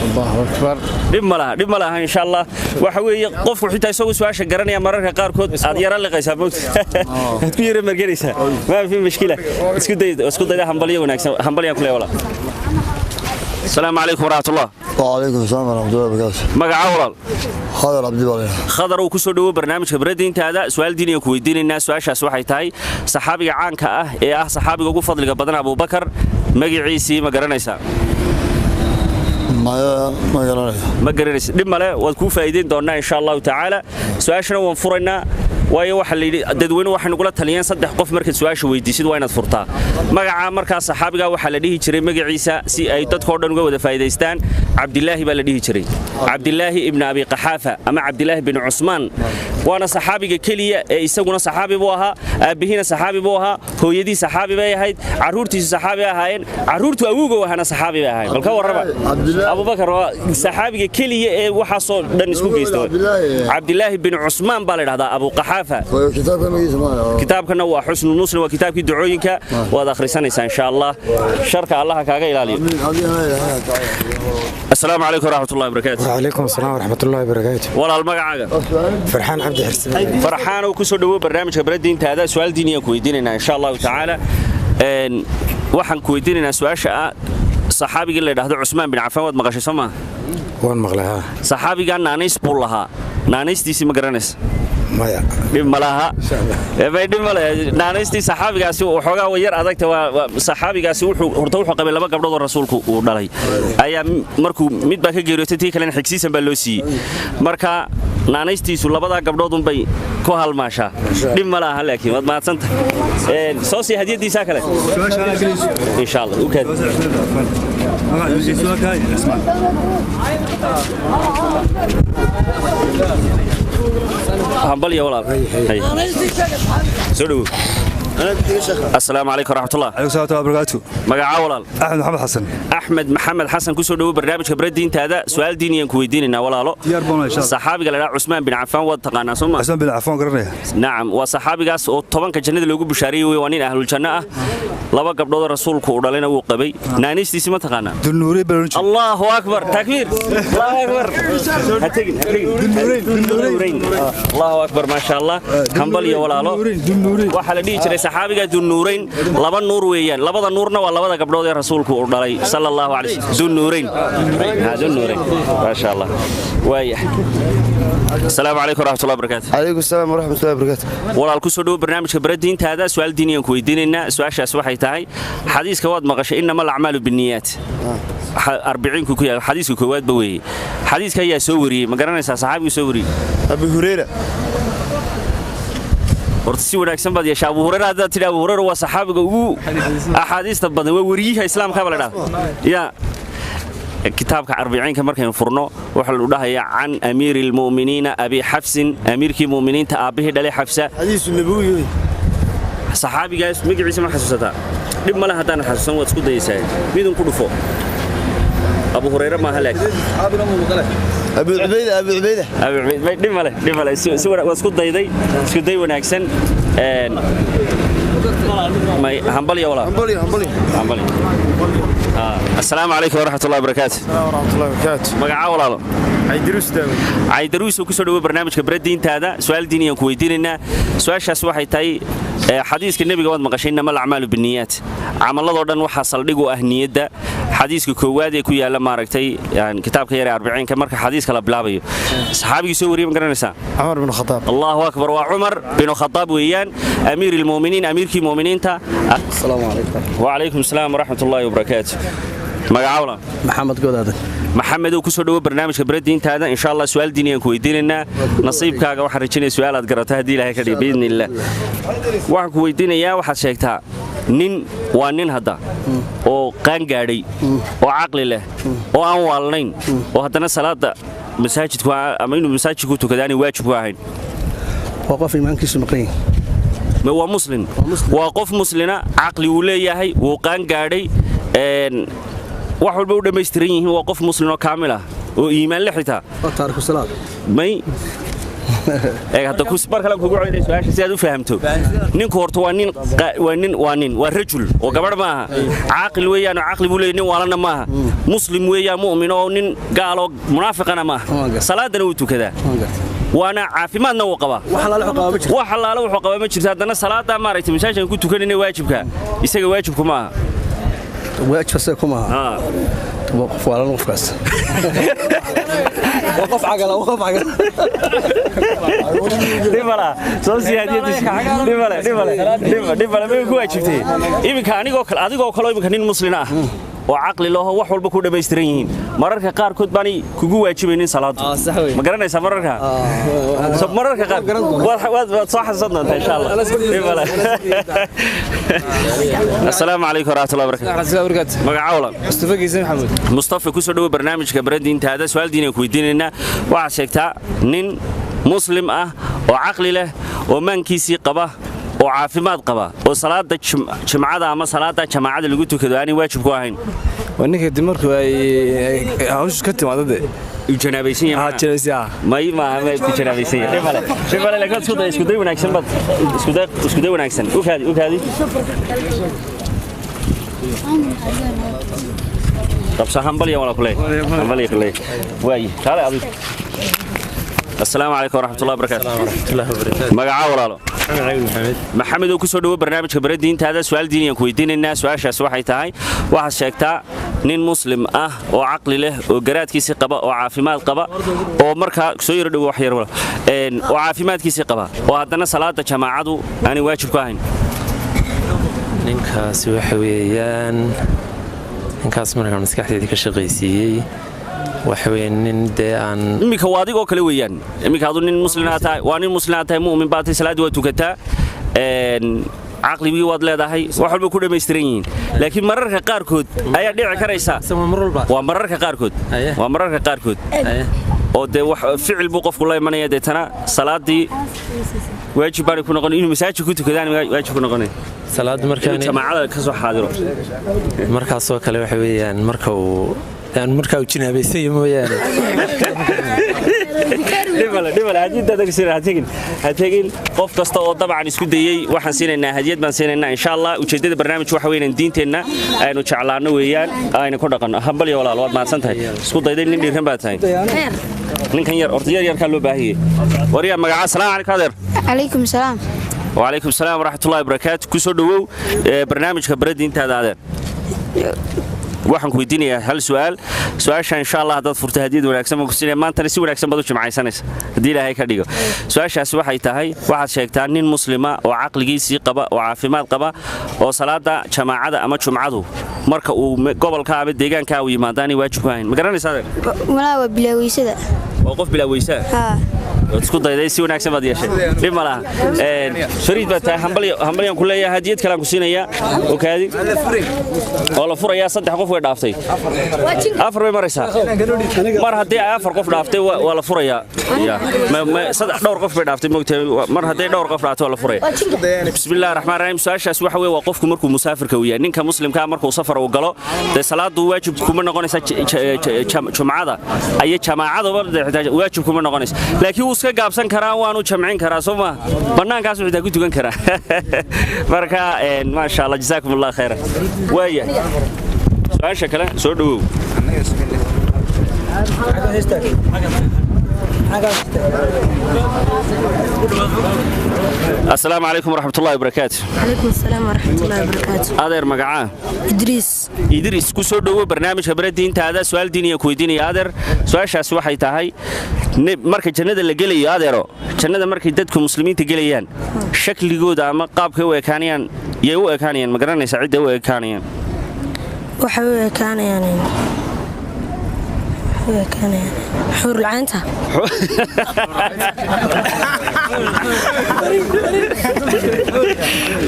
Allahu akbar. Dhib ma laha, dhib ma laha, insha Allah. Waxa weeye qofku xitaa isagoo su-aasha garanaya mararka qaarkood aad yara liqaysaa, mawt aad ku yara marganaysaa. Ma fi mushkila, isku day, isku dayda. Hambalyo wanaagsan, hambalyaan ku leeyahay walaal. Asalaamu calaykum waraxmatullah. وعليكم السلام ورحمة الله وبركاته. Magaca walaal? خضر عبد الله. Khadar uu ku soo dhawo barnaamijka baradiintaada. Su'aal diiniga ku weydiinaynaa. Su'aashaas waxay tahay saxaabiga caanka ah ee ah saxaabiga ugu fadliga badan Abubakar magaciisii ma garanaysaa? ما ما قرأنا. Ma garanaysa, dhib male, waad kuu faa'iideyn doonaa insha Allahu tacaala. Su-aashana waan furaynaa, waayo waxaa la yidhi dadweyne waxay nagula taliyeen saddex qof markaad su-aasha weydiisid waa inaad furtaa magaca. Markaa saxaabiga waxaa la dhihi jiray magaciisa si ay dadkoo dhan uga wada faa'iidaystaan, Cabdilaahi baa la dhihi jiray, Cabdilaahi ibn Abi Qaxaafa ama Cabdilaahi bin Cusmaan. Waana saxaabiga keliya ee isaguna saxaabi buu ahaa, aabbihiina saxaabi buu ahaa, hooyadii saxaabi bay ahayd, carruurtiisu saxaabi ahaayeen, carruurtu awowga ahaana saxaabi bay ahaayeen. Bal ka warrama, Abubakar waa saxaabiga keliya ee waxaasoo dhan isku geysta. Cabdilaahi bin Cusmaan baa la dhahdaa, Abu Qaxaafa. كتاب كم يسمى؟ Kitaabkana waa Xusnu Muslim, waa kitaabkii ducooyinka, waad akhrisanaysaa insha Allah. Sharka Allaha kaaga ilaaliyo. Asalaamu calaykum waraxmatullahi wabarakaatu. وعليكم السلام ورحمة الله وبركاته. Walaal, magacaaga? فرحان عبد حرسي. Farxaanow, ku soo dhawow barnaamijka baradiintaada. Su-aal diiniyaan ku weydiinaynaa insha Allahu tacaala. Waxaan ku weydiinaynaa su-aasha ah saxaabigii la yidhaahdo Cusmaan bin Cafaan waad maqashay, soo maa? Waan maqlay, haa. Saxaabigaa naanays buu lahaa, naanaystiisii ma garanaysa? Maya. Dhib ma laha. Bay dhib ma laha. Naanaystii saxaabigaasi waxoogaa way yar adagta. Waa saxaabigaasi wuxuu horta wuxuu qabay laba gabdhood oo rasuulku uu dhalay ayaa markuu mid baa ka geeriyootay, tii kalena xigsiisan baa loo siiyey. Marka naanaystiisu labadaa gabdhood unbay ku halmaashaa. Dhib ma laha, laakiin waad mahadsantahay. Soo sii hadiyadiisaa kale insha Allah u kaadi. Hambalyo walaal. Hay. Soo dhawow. Asalaamu calaykum waraxmatullah. عليكم السلام ورحمة الله وبركاته. Magacaa walaal? أحمد محمد حسن. Axmed Maxamed Xasan, kusoo dhawo barnaamijka baradiintaada. Su-aal diiniyaan ku weydiinaynaa walaalo. Diyaar baan insha Allah. Saxaabiga la dhaha Cusmaan bin Cafaan waad taqaanaa, soo ma? عثمان بن عفان قرنيا. Nacam, waa saxaabigaas oo 10-ka jannada loogu bishaariyey wey. Waa nin ahluljanno ah, laba gabdhood oo rasuulku uu dhalayna wuu qabay. Naanistiisi ma taqaanaa? دنوري بلونج. Allahu akbar, takbiir, Allahu akbar. Ha tegin, ha tegin. Dunnuurayn. Allahu akbar, maasha Allah, hambal iyo walaalo. Waxaa la dhihi jiray saxaabiga Dunnuurayn. Laba nuur weeyaan, labada nuurna waa labada gabdhood ee rasuulku uu dhalay sala Allahu calayh. Dunnuurayn. Ha, Dunnuurayn, maasha Allah. Waaya, asalaamu calaykum waraxmatullahi wabarakaatu. عليكم السلام ورحمة الله وبركاته. Walaal, ku soo dhawo barnaamijka baradiintaada. Su-aal diiniyaan ku weydiinaynaa. Su-aashaas waxay tahay xadiiska waad maqashay, innama alacmaalu binniyaat, arbiciinku ku yaal, xadiiska koowaadba weeye. Xadiiska ayaa soo wariyey, ma garanaysaa saxaabigu soo wariyey? أبي هريرة. Horta si wanaagsan baad yeeshaa. Abu Hurayra haddaad tidhi, Abu Hurayra waa saxaabiga ugu axaadiista badan, waa weriyaha islaamka ba la dhahda. Ya kitaabka arbiciinka markaynu furno waxaa lagu dhahayaa can amiiri lmu'miniina Abi Xafsin, amiirkii mu'miniinta aabbihii dhalay Xafsa. حديث النبوي. Saxaabigaas magaciisa ma xasuusataa? Dhib male haddaanad xasuusan, waad isku dayaysaa, midun ku dhufo. Abu Hurayre maaha laakiin. أبو عبيدة، أبو عبيدة. Abi Cubayd dhib male, dhib male. Waad isku dayday, isku day wanaagsan. May hambalyo walaal. همبلي همبلي. Hambalyo. Assalaamu calaykum waraxmatullahi wabarakaatu. ورحمة الله وبركاته. Magacaa walaalo? عيدروس داوي. Caydaruus, ku soo dhawo barnaamijka baradiintaada. Su-aal diiniyaan ku weydiinaynaa. Su-aashaas waxay tahay xadiiska nebiga waad maqashay, innama alacmaalu binniyaat, camaladoo dhan waxaa saldhig u ah niyadda. Xadiiska koowaad ee ku yaalla maaragtay yani kitaabka yar ee arbiciinka marka xadiiska la bilaabayo, saxaabigii soo wariyey ma garanaysaa? عمر بن الخطاب. Allahu akbar, waa Cumar bin Khadaab weeyaan, amiir almu'miniin, amiirkii mu'miniinta. السلام عليكم. وعليكم السلام ورحمة الله وبركاته. Magaca walaal? Maxamed Godaadan. Maxamed oo ku soo dhawo barnaamijka baradiintaada. Insha Allah su'aal diiniyaan ku weydiinaynaa. Nasiibkaaga waxaan rajaynaya su'aal aad garato haddii Ilaahay ka dhigo biidni illah. Waxaan ku weydiinayaa, waxaad sheegtaa nin, waa nin hadda oo qaan gaadhay oo caqli leh oo aan waalnayn oo haddana salaada masaajidku ama inuu masaajidku tukado aanay waajib ku ahayn. Waa qof iimaankiisu maqan yahay. Ma waa muslim? Waa qof muslina, caqli uu leeyahay, wuu qaan gaadhay, wax walba u dhammaystiran yihiin, waa qof muslim oo kaamil ah oo iimaan le xitaa. Waa taariku salaad. May. Eeg hadda ku mar kale kugu celinay su'aasha si aad u fahamto. Ninku horta waa nin, waa nin, waa nin, waa rajul oo gabadh maaha. Caaqil weeyaan oo caqli buu leeyahay, nin waalana maaha. Muslim weeyaan, mu'min oo nin gaal oo munaafiqana maaha. Salaadana wuu tukadaa, waana caafimaadna wuu qabaa. Wax allaale wuxuu qabaa ma jirto. Haddana salaada maaragtay masaajidkan ku tukanayna waajibka isaga waajibku maaha. Waajib asaga kuma aha. Waa qof waalan qofkaas, waa qof cagala, waa qof cagala. Dhibala soo sii hadiyadiisa. Dhibale, dhibale, dhibale, may ku waajibtay iminka anigoo kale, adigoo kale iminka nin muslin ah oo caqli laho, wax walba ku dhammaystiran yihiin, mararka qaarkood baanay kugu waajibaynin salaadu. Ma garanaysaa? Mararka, mararka qaar waad soo xasuusan doontaa insha Allah. Dhibale. Assalaamu calaykum waraxmatullahi wabarakaatu. Magaca walaal? Mustafa Geese Maxamuud. Mustafa, ku soo dhawo barnaamijka Baradiintaada. Su'aal diin ku weydiinaynaa. Waxaad sheegtaa nin muslim ah oo caqli leh oo maankiisii qaba oo caafimaad qaba oo salaada jimcada ama salaada jamaacada lagu tukado aanay waajib ku ahayn. Waa ninka dib markuu ay hawshu ka timaado de uu janaabaysan yahay. May maaha, may ku janaabaysan yahay. Dhibale, dhibale, laakiin isku day, isku day wanaagsan baad isku day, isku day wanaagsan. U kaadi, u kaadi. Qabsa. Hambalya wala kuley, hambalya kuley. Waay kaale adigu. Assalaamu calaykum waraxmatullahi wabarakaatu. Magaca walaalo? Maxamed oo ku soo dhawo barnaamijka Baradiintaada. Su'aal diiniyan ku weydiinaynaa. Su'aashaas waxay tahay: waxaad sheegtaa nin muslim ah oo caqli leh oo garaadkiisii qaba oo caafimaad qaba oo markaa soo yaro dhowo wax yar oo caafimaadkiisii qaba oo haddana salaada jamaacadu aanay waajib ku ahayn. Ninkaasi waxa weeyaan, ninkaas markaan maskaxdeedii ka shaqaysiiyey, waxa weeye nin dee aan Iminka waa adigoo kale weeyaan. Iminka adu nin muslimaa tahay, waa nin muslimaa tahay, mu'min baa tahay, salaaddii waa tukataa, caqligii waad leedahay, wax walba ku dhammaystiran yihiin, laakiin mararka qaarkood ayaa dhici karaysa. Waa mararka qaarkood, waa mararka qaarkood oo dee wax ficil buu qofku la imanaya, deetana salaadii waajib baanay ku noqon inuu masaajid ku tukadaan, waajib ku noqonay salaad markaan jamaacada ka soo xaadiro. Markaasoo kale waxa weeyaan marka uu markaa uu jinaabaysan yahay mooyaane. Dhibale, dhibale, hadiyadda ka ha tegin, ha tegin. Qof kasta oo dabcan isku dayey waxaan siinaynaa hadiyad baan siinaynaa insha Allah. Ujeedada barnaamijku waxa weeyaan diinteenna aynu jeclaano weeyaan, aynu ku dhaqanno. Hambalyo walaal, waad mahadsan tahay. Isku dayday, nin dhiiran baa tahay. Ninkan yar horta, yar yarkaa loo baahiyey. Waryaa, magaca? Asalaamu calaykum adeer. Calaykum salaam. وعليكم السلام ورحمة الله وبركاته. Kusoo dhawow barnaamijka Baradiintaada. Adeer, waxaan ku weydiinayaa hal su'aal. Su'aasha insha Allah haddaad furto hadiyad wanaagsan baan ku siinaya. Maantana si wanaagsan baad u jimcaysanaysa haddii Ilaahay ka dhigo. Su'aashaasi waxay tahay: waxaad sheegtaa nin muslima oo caqligiisii qaba oo caafimaad qaba oo salaada jamaacada ama jumcadu marka uu gobolka ama deegaanka uu yimaadaanay waajib ku ahayn. Ma garanaysaa adeer? Walaa, waa bilaaweyssada. Waa qof bilaaweysaa. Haa. Waad isku dayday, si wanaagsan baad yeeshay, dhib ma laha. Fariid baad tahay. Hambalyo, hambalyaan ku leeyahay. Hadiyad kalean ku siinayaa okaadi oo la furayaa. Saddex qof way dhaaftay, afar bay maraysaa. Mar haddii ay afar qof dhaaftay waa la furayaa. Saddex, dhowr qof bay dhaaftay moogtahay. Mar haddii dhowr qof dhaaftay waa la furaya. Bismillahi raxmaan raxiim. Su-aashaas waxa weeye waa qofku markuu musaafirka uu yahay, ninka muslimkaa markuu safar uu galo, dee salaadu waajib kuma noqonaysa. Jumcada ayo jamaacadaba waajib kuma noqonaysa, laakiin wuu iska gaabsan karaa, waanu jamcin karaa, soo ma bannaankaas xitaa ku tukan karaa. Marka maasha Allah, jazaakum Allah khayran. Waaya su-aasha kale, soo dhawow. Asalaamu calaykum waraxmatullahi wabarakaatu. Calaykum asalaam waraxmatullahi wabarakaatu. Adeer, magacaa? Idriis. Idriis, ku soo dhowo barnaamijka Baradiintaada. Su-aal diiniya ku weydiinaya adeer. Su-aashaasi waxay tahay: marka jannada la gelayo adeero, jannada markay dadku muslimiinta gelayaan, shakligooda ama qaabkay u ekaanayaan yay u ekaanayaan? Ma garanaysaa cidday u ekaanayaan? Waxay u ekaanayaan xuurulcaynta.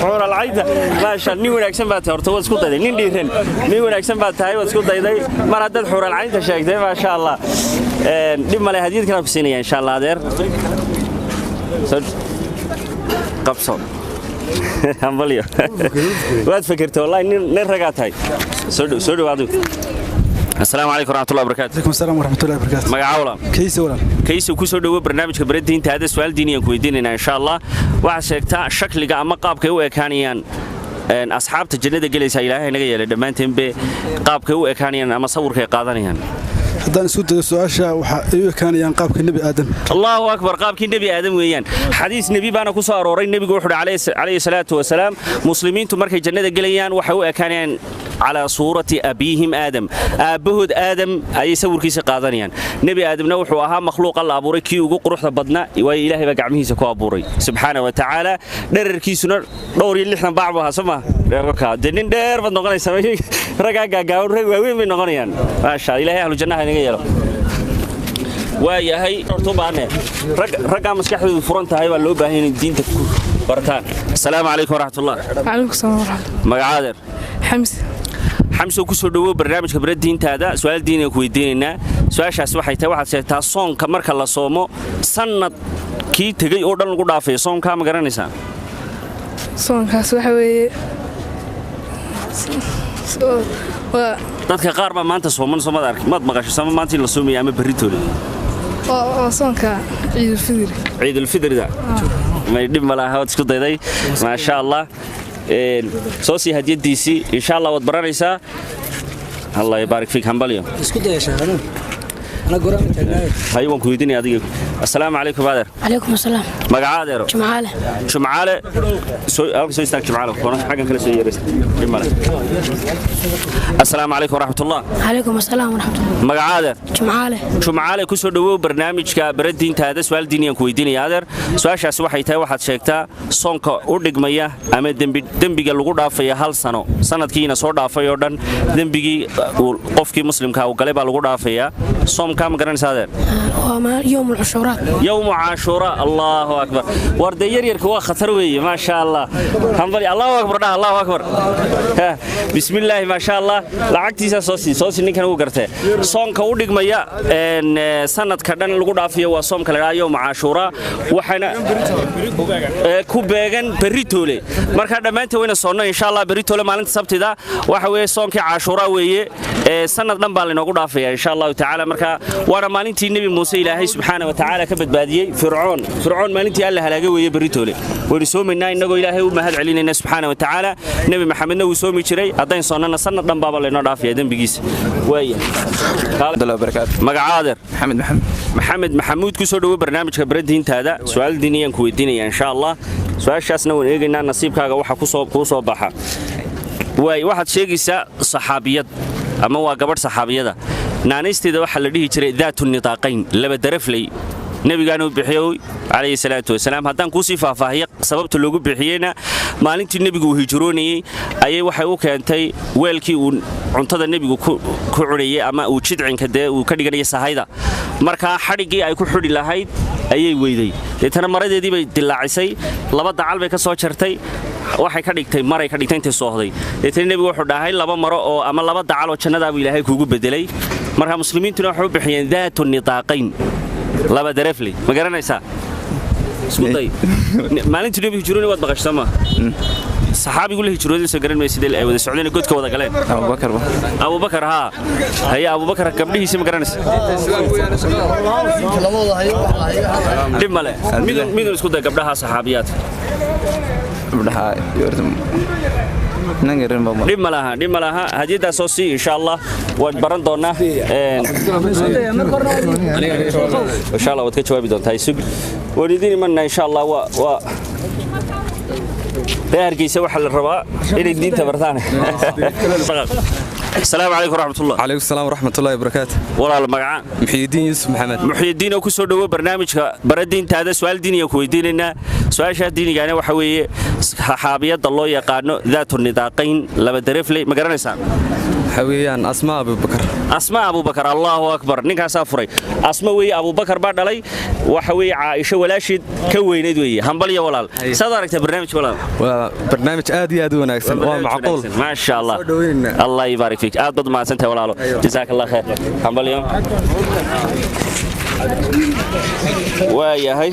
Xuuralcaynta, maasha, nin wanaagsan baa tahay. Horta waad isku dayday, nin dhiiran, nin wanaagsan baa tahay, waad isku dayday. Mar haddaad xuuralcaynta sheegtay, maasha Allah, dhib male, hadiyad kalaan ku siinaya insha Allah. Adeer, qabso. Hambalyo, waad fekertay wallahi, nin ragaa tahay. Soo dhow, soo dhow adigu. Asalaamu calaykum waraxmatullahi wabarakaatu. Calaykum asalaam waraxmatullahi wabarakaatu. Magaca walaal? Kayse walaal. Kayse, ku soo dhowo barnaamijka baradiintaada. Su'aal diiniyaan ku weydiinaynaa insha Allah. Waxaad sheegtaa shakliga ama qaabkay u ekaanayaan asxaabta jannada gelaysa, Ilaahay naga yeelay dhammaanteenbe, qaabkay u ekaanayaan ama sawirkay qaadanayaan. Haddaan isku dayo su-aasha, waxa ay u ekaanayaan qaabka Nebi Aadam. Allahu akbar, qaabkii Nebi Aadam weeyaan. Xadiis nebi baana ku soo arooray. Nebigu wuxuu calayhi salaatu wasalaam, muslimiintu markay jannada gelayaan waxay u ekaanayaan calaa suurati abiihim Aadam, aabbahood Aadam ayay sawirkiisa qaadanayaan. Nebi Aadamna wuxuu ahaa makhluuqa la abuuray kii ugu quruxda badnaa, waayo Ilaahay baa gacmihiisa ku abuuray subxaana wa tacaala. Dherarkiisuna dhowr iyo 60 baac buu ahaa, soo ma dee nin dheer baad noqonaysaa. Raggaa gaagaaban rag waaweyn bay noqonayaan. Maasha Ilaahay, ahlu jannaha inaga yeelo. Waayahay, horta u baahane raggaa maskaxdoodu furan tahay baa loo baahan inay diinta ku bartaan. Asalaamu calaykum waraxmatullah. Calaykum salaam waraxmatullah. Magacaadeer? Xamse. Xamse, ku soo dhowow barnaamijka bara diintaada. Su'aal diiniga ku weydiinaynaa. Su-aashaasi waxay tahay, waxaad sheegtaa soonka marka la soomo sanad kii tegey oo dhan lagu dhaafayo. Soonkaa ma garanaysaa? Soonkaas waxa weeye waa Dadka qaar baa maanta sooman, soo maad ark, maad maqasho sama maanta in la soomaya ama berritoole? Waa soonka Ciidulfidri. Ciidulfidrida may dhib ma laha, waad isku dayday, maasha Allah. Soo sii hadiyadiisii insha Allah, waad baranaysaa. Allah yabaarik fiik, hambalyo. Isku dayashaa ana goraama taagnaayo. Hay, waan ku weydiinaya adiga. Assalaamu calaykum adeer. Calaykum asalaam. Magaca adeero? Jumcaale. Jumcaale, soo halka soo istaag. Jumcaale, koona xaggan kale soo yeeraysa, dhib male. Assalaamu calaykum waraxmatullah. Calaykum asalaam waraxmatullah. Magaca adeer? Jumcaale. Jumcaale, ku soo dhowow barnaamijka bara diintaada. Su'aal diiniyaan ku weydiinaya adeer. Su-aashaasi waxay tahay, waxaad sheegtaa soonka u dhigmaya ama dembiga lagu dhaafaya hal sano, sanadkiina soo dhaafay oo dhan dembigii uu qofkii muslimka uu galay baa lagu dhaafayaa. Soomkaa ma garanaysaa adeer? Waa yowm alcushuraa. Yowmu Caashuura. Allahu akbar, war dee yaryarka waa khatar weeye, maasha Allah. Hambali, allahu akbar dhah, allahu akbar. Bismillaahi, maasha Allah. Lacagtiisaa soo sii, soo sii. Ninkan uu gartee soonka u dhigmaya sanadka dhan lagu dhaafayo waa soomka la dhaha yowmu Caashuura, waxaana ku beegan berritoole. Marka dhammaanteen wayna soonno insha Allah berritoole maalinta Sabtida. Waxa weeye soonkii Caashuura weeye, sanad dhan baa laynoogu dhaafaya insha Allahu tacaala. Marka waana maalintii Nebi Muuse Ilaahay subxaana wa tacaala ka badbaadiyey Fircoon. Fircoon maalintii Alla halaagay weeye berritoole. Waynu soomaynaa innagoo Ilaahay u mahad celinayna subxaana wa tacaala. Nebi Maxamedna wuu soomi jiray. Haddayn soonnana sanad dhan baaba laynoo dhaafaya dembigiisa. Waaya, magacaadeer? Maxamed Maxamed. Maxamed Maxamuud, ku soo dhowo barnaamijka bara diintaada. Su'aal diiniyaan ku weydiinaya insha Allah. Su-aashaasna waan eegaynaa nasiibkaaga waxa kuu soo baxa. Waay, waxaad sheegaysaa saxaabiyad ama waa gabadh saxaabiyada, naanaysteeda waxaa la dhihi jiray Daatu Nitaaqayn, laba darafley, nebigaanu bixiyoy calayhi salaatu wasalaam. Haddaan kuusii faahfaahiyo sababta loogu bixiyeyna, maalintii nebigu uu hijroonayey ayay waxay u keentay weelkii uu cuntada nebigu ku cunayey ama uu jidcinka dee uu ka dhiganaya sahayda. Markaa xadhiggii ay ku xidhi lahayd ayay weyday, deetana maradeedii bay dilaacisay, laba dacal bay ka soo jartay, waxay ka dhigtay maray ka dhigtay intay soohday. Deetana nebigu wuxuu dhahay laba maro oo ama laba dacal oo jannadaabuu Ilaahay kuugu bedelay. Marka muslimiintuna waxay u bixiyeen Daatu Nitaaqayn, laba darafley. Ma garanaysaa? Isku day. Maalintii nebigu hijroonay waad maqashay ma saxaabigu la hijrooday? Soo garan maysid ay wada socdeen, godka wada galeen. Abubakar. Abubakar, haa. Haye, Abubakar gabdhihiisa ma garanaysa? Dhib male, midun isku day gabdhaha saxaabiyaadka. Gabdhaha Dhib ma laha, dhib ma laha. Hadiyaddaas soo sii insha Allah, waan baran doonaa insha Allah, waad ka jawaabi doontaa. Isug, waan idiin imanaa insha Allah. Waa reer Hargeysa, waxaa la rabaa inay diinta bartaan. Asalaamu calaykum waraxmatullah. Calaykum salaam waraxmatullahi wabarakaatu. Walaal, magaca? Muxyidiin Yuusuf Maxamed. Muxyidiin oo ku soo dhowo barnaamijka bara diintaada. Su'aal diiniga ku weydiinaynaa. Su-aashaa diinigaana waxa weeye saxaabiyadda loo yaqaano Daatu Nidaaqayn, laba darefley, ma garanaysaa? Waxa weeyaan Asmaa Abubakar. Asma Abubakar, allahu akbar, ninkaasaa furay. Asma weeye, Abubakar baa dhalay, waxa weeye Caaisho walaasheed ka weynayd weeye. Hambalyo walaal. Saad aragtaa barnaamij walaal? Waa barnaamij aad iyo aad u wanaagsan, waa macquul. Maasha Allah, allah yibaarik fiik, aad baad mahadsantahay walaalo, jazaak Allah khair, hambalyo. Waayahay,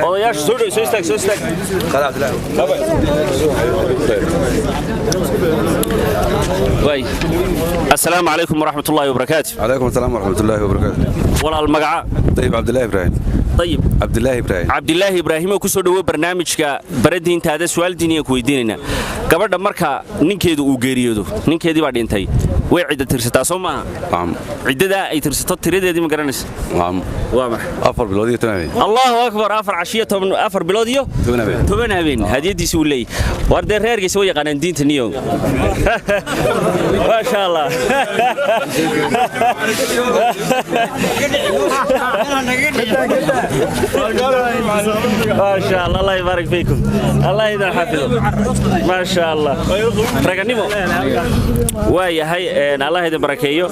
odayaasha soo dhow, soo istaag, soo istaag. Waay, assalaamu calaykum waraxmat ullaahi wabarakaatu. عليكم السلام ورحمة الله وبركاته. Walaal, magaca? طيب، عبد الله إبراهيم. طيب. عبد الله إبراهيم. Cabdilaahi Ibraahim oo ku soo dhowo barnaamijka baradiintaada. Su'aal diiniya ku weydiinaynaa. Gabadha marka ninkeedu uu geeriyoodo, ninkeedii baa dhintay, way cidda tirsataa, soo maaha? Ciddadaa ay tirsato tiradeedii ma garanaysa? Waa maxay? 4 bilood iyo 10 habeen. Allahu akbar! 4 cashiyo 10, 4 bilood iyo 10 habeen. 10 habeen. Hadiyadiisi uu leeyahay. War dee reerkiisa way yaqaanaan diinta niyo, maasha Allah. Maasha Allah, Allah yubaarik fiikum, Allah idin xafido, maasha Allah, raganimo waa yahay. Allah idin barakeeyo.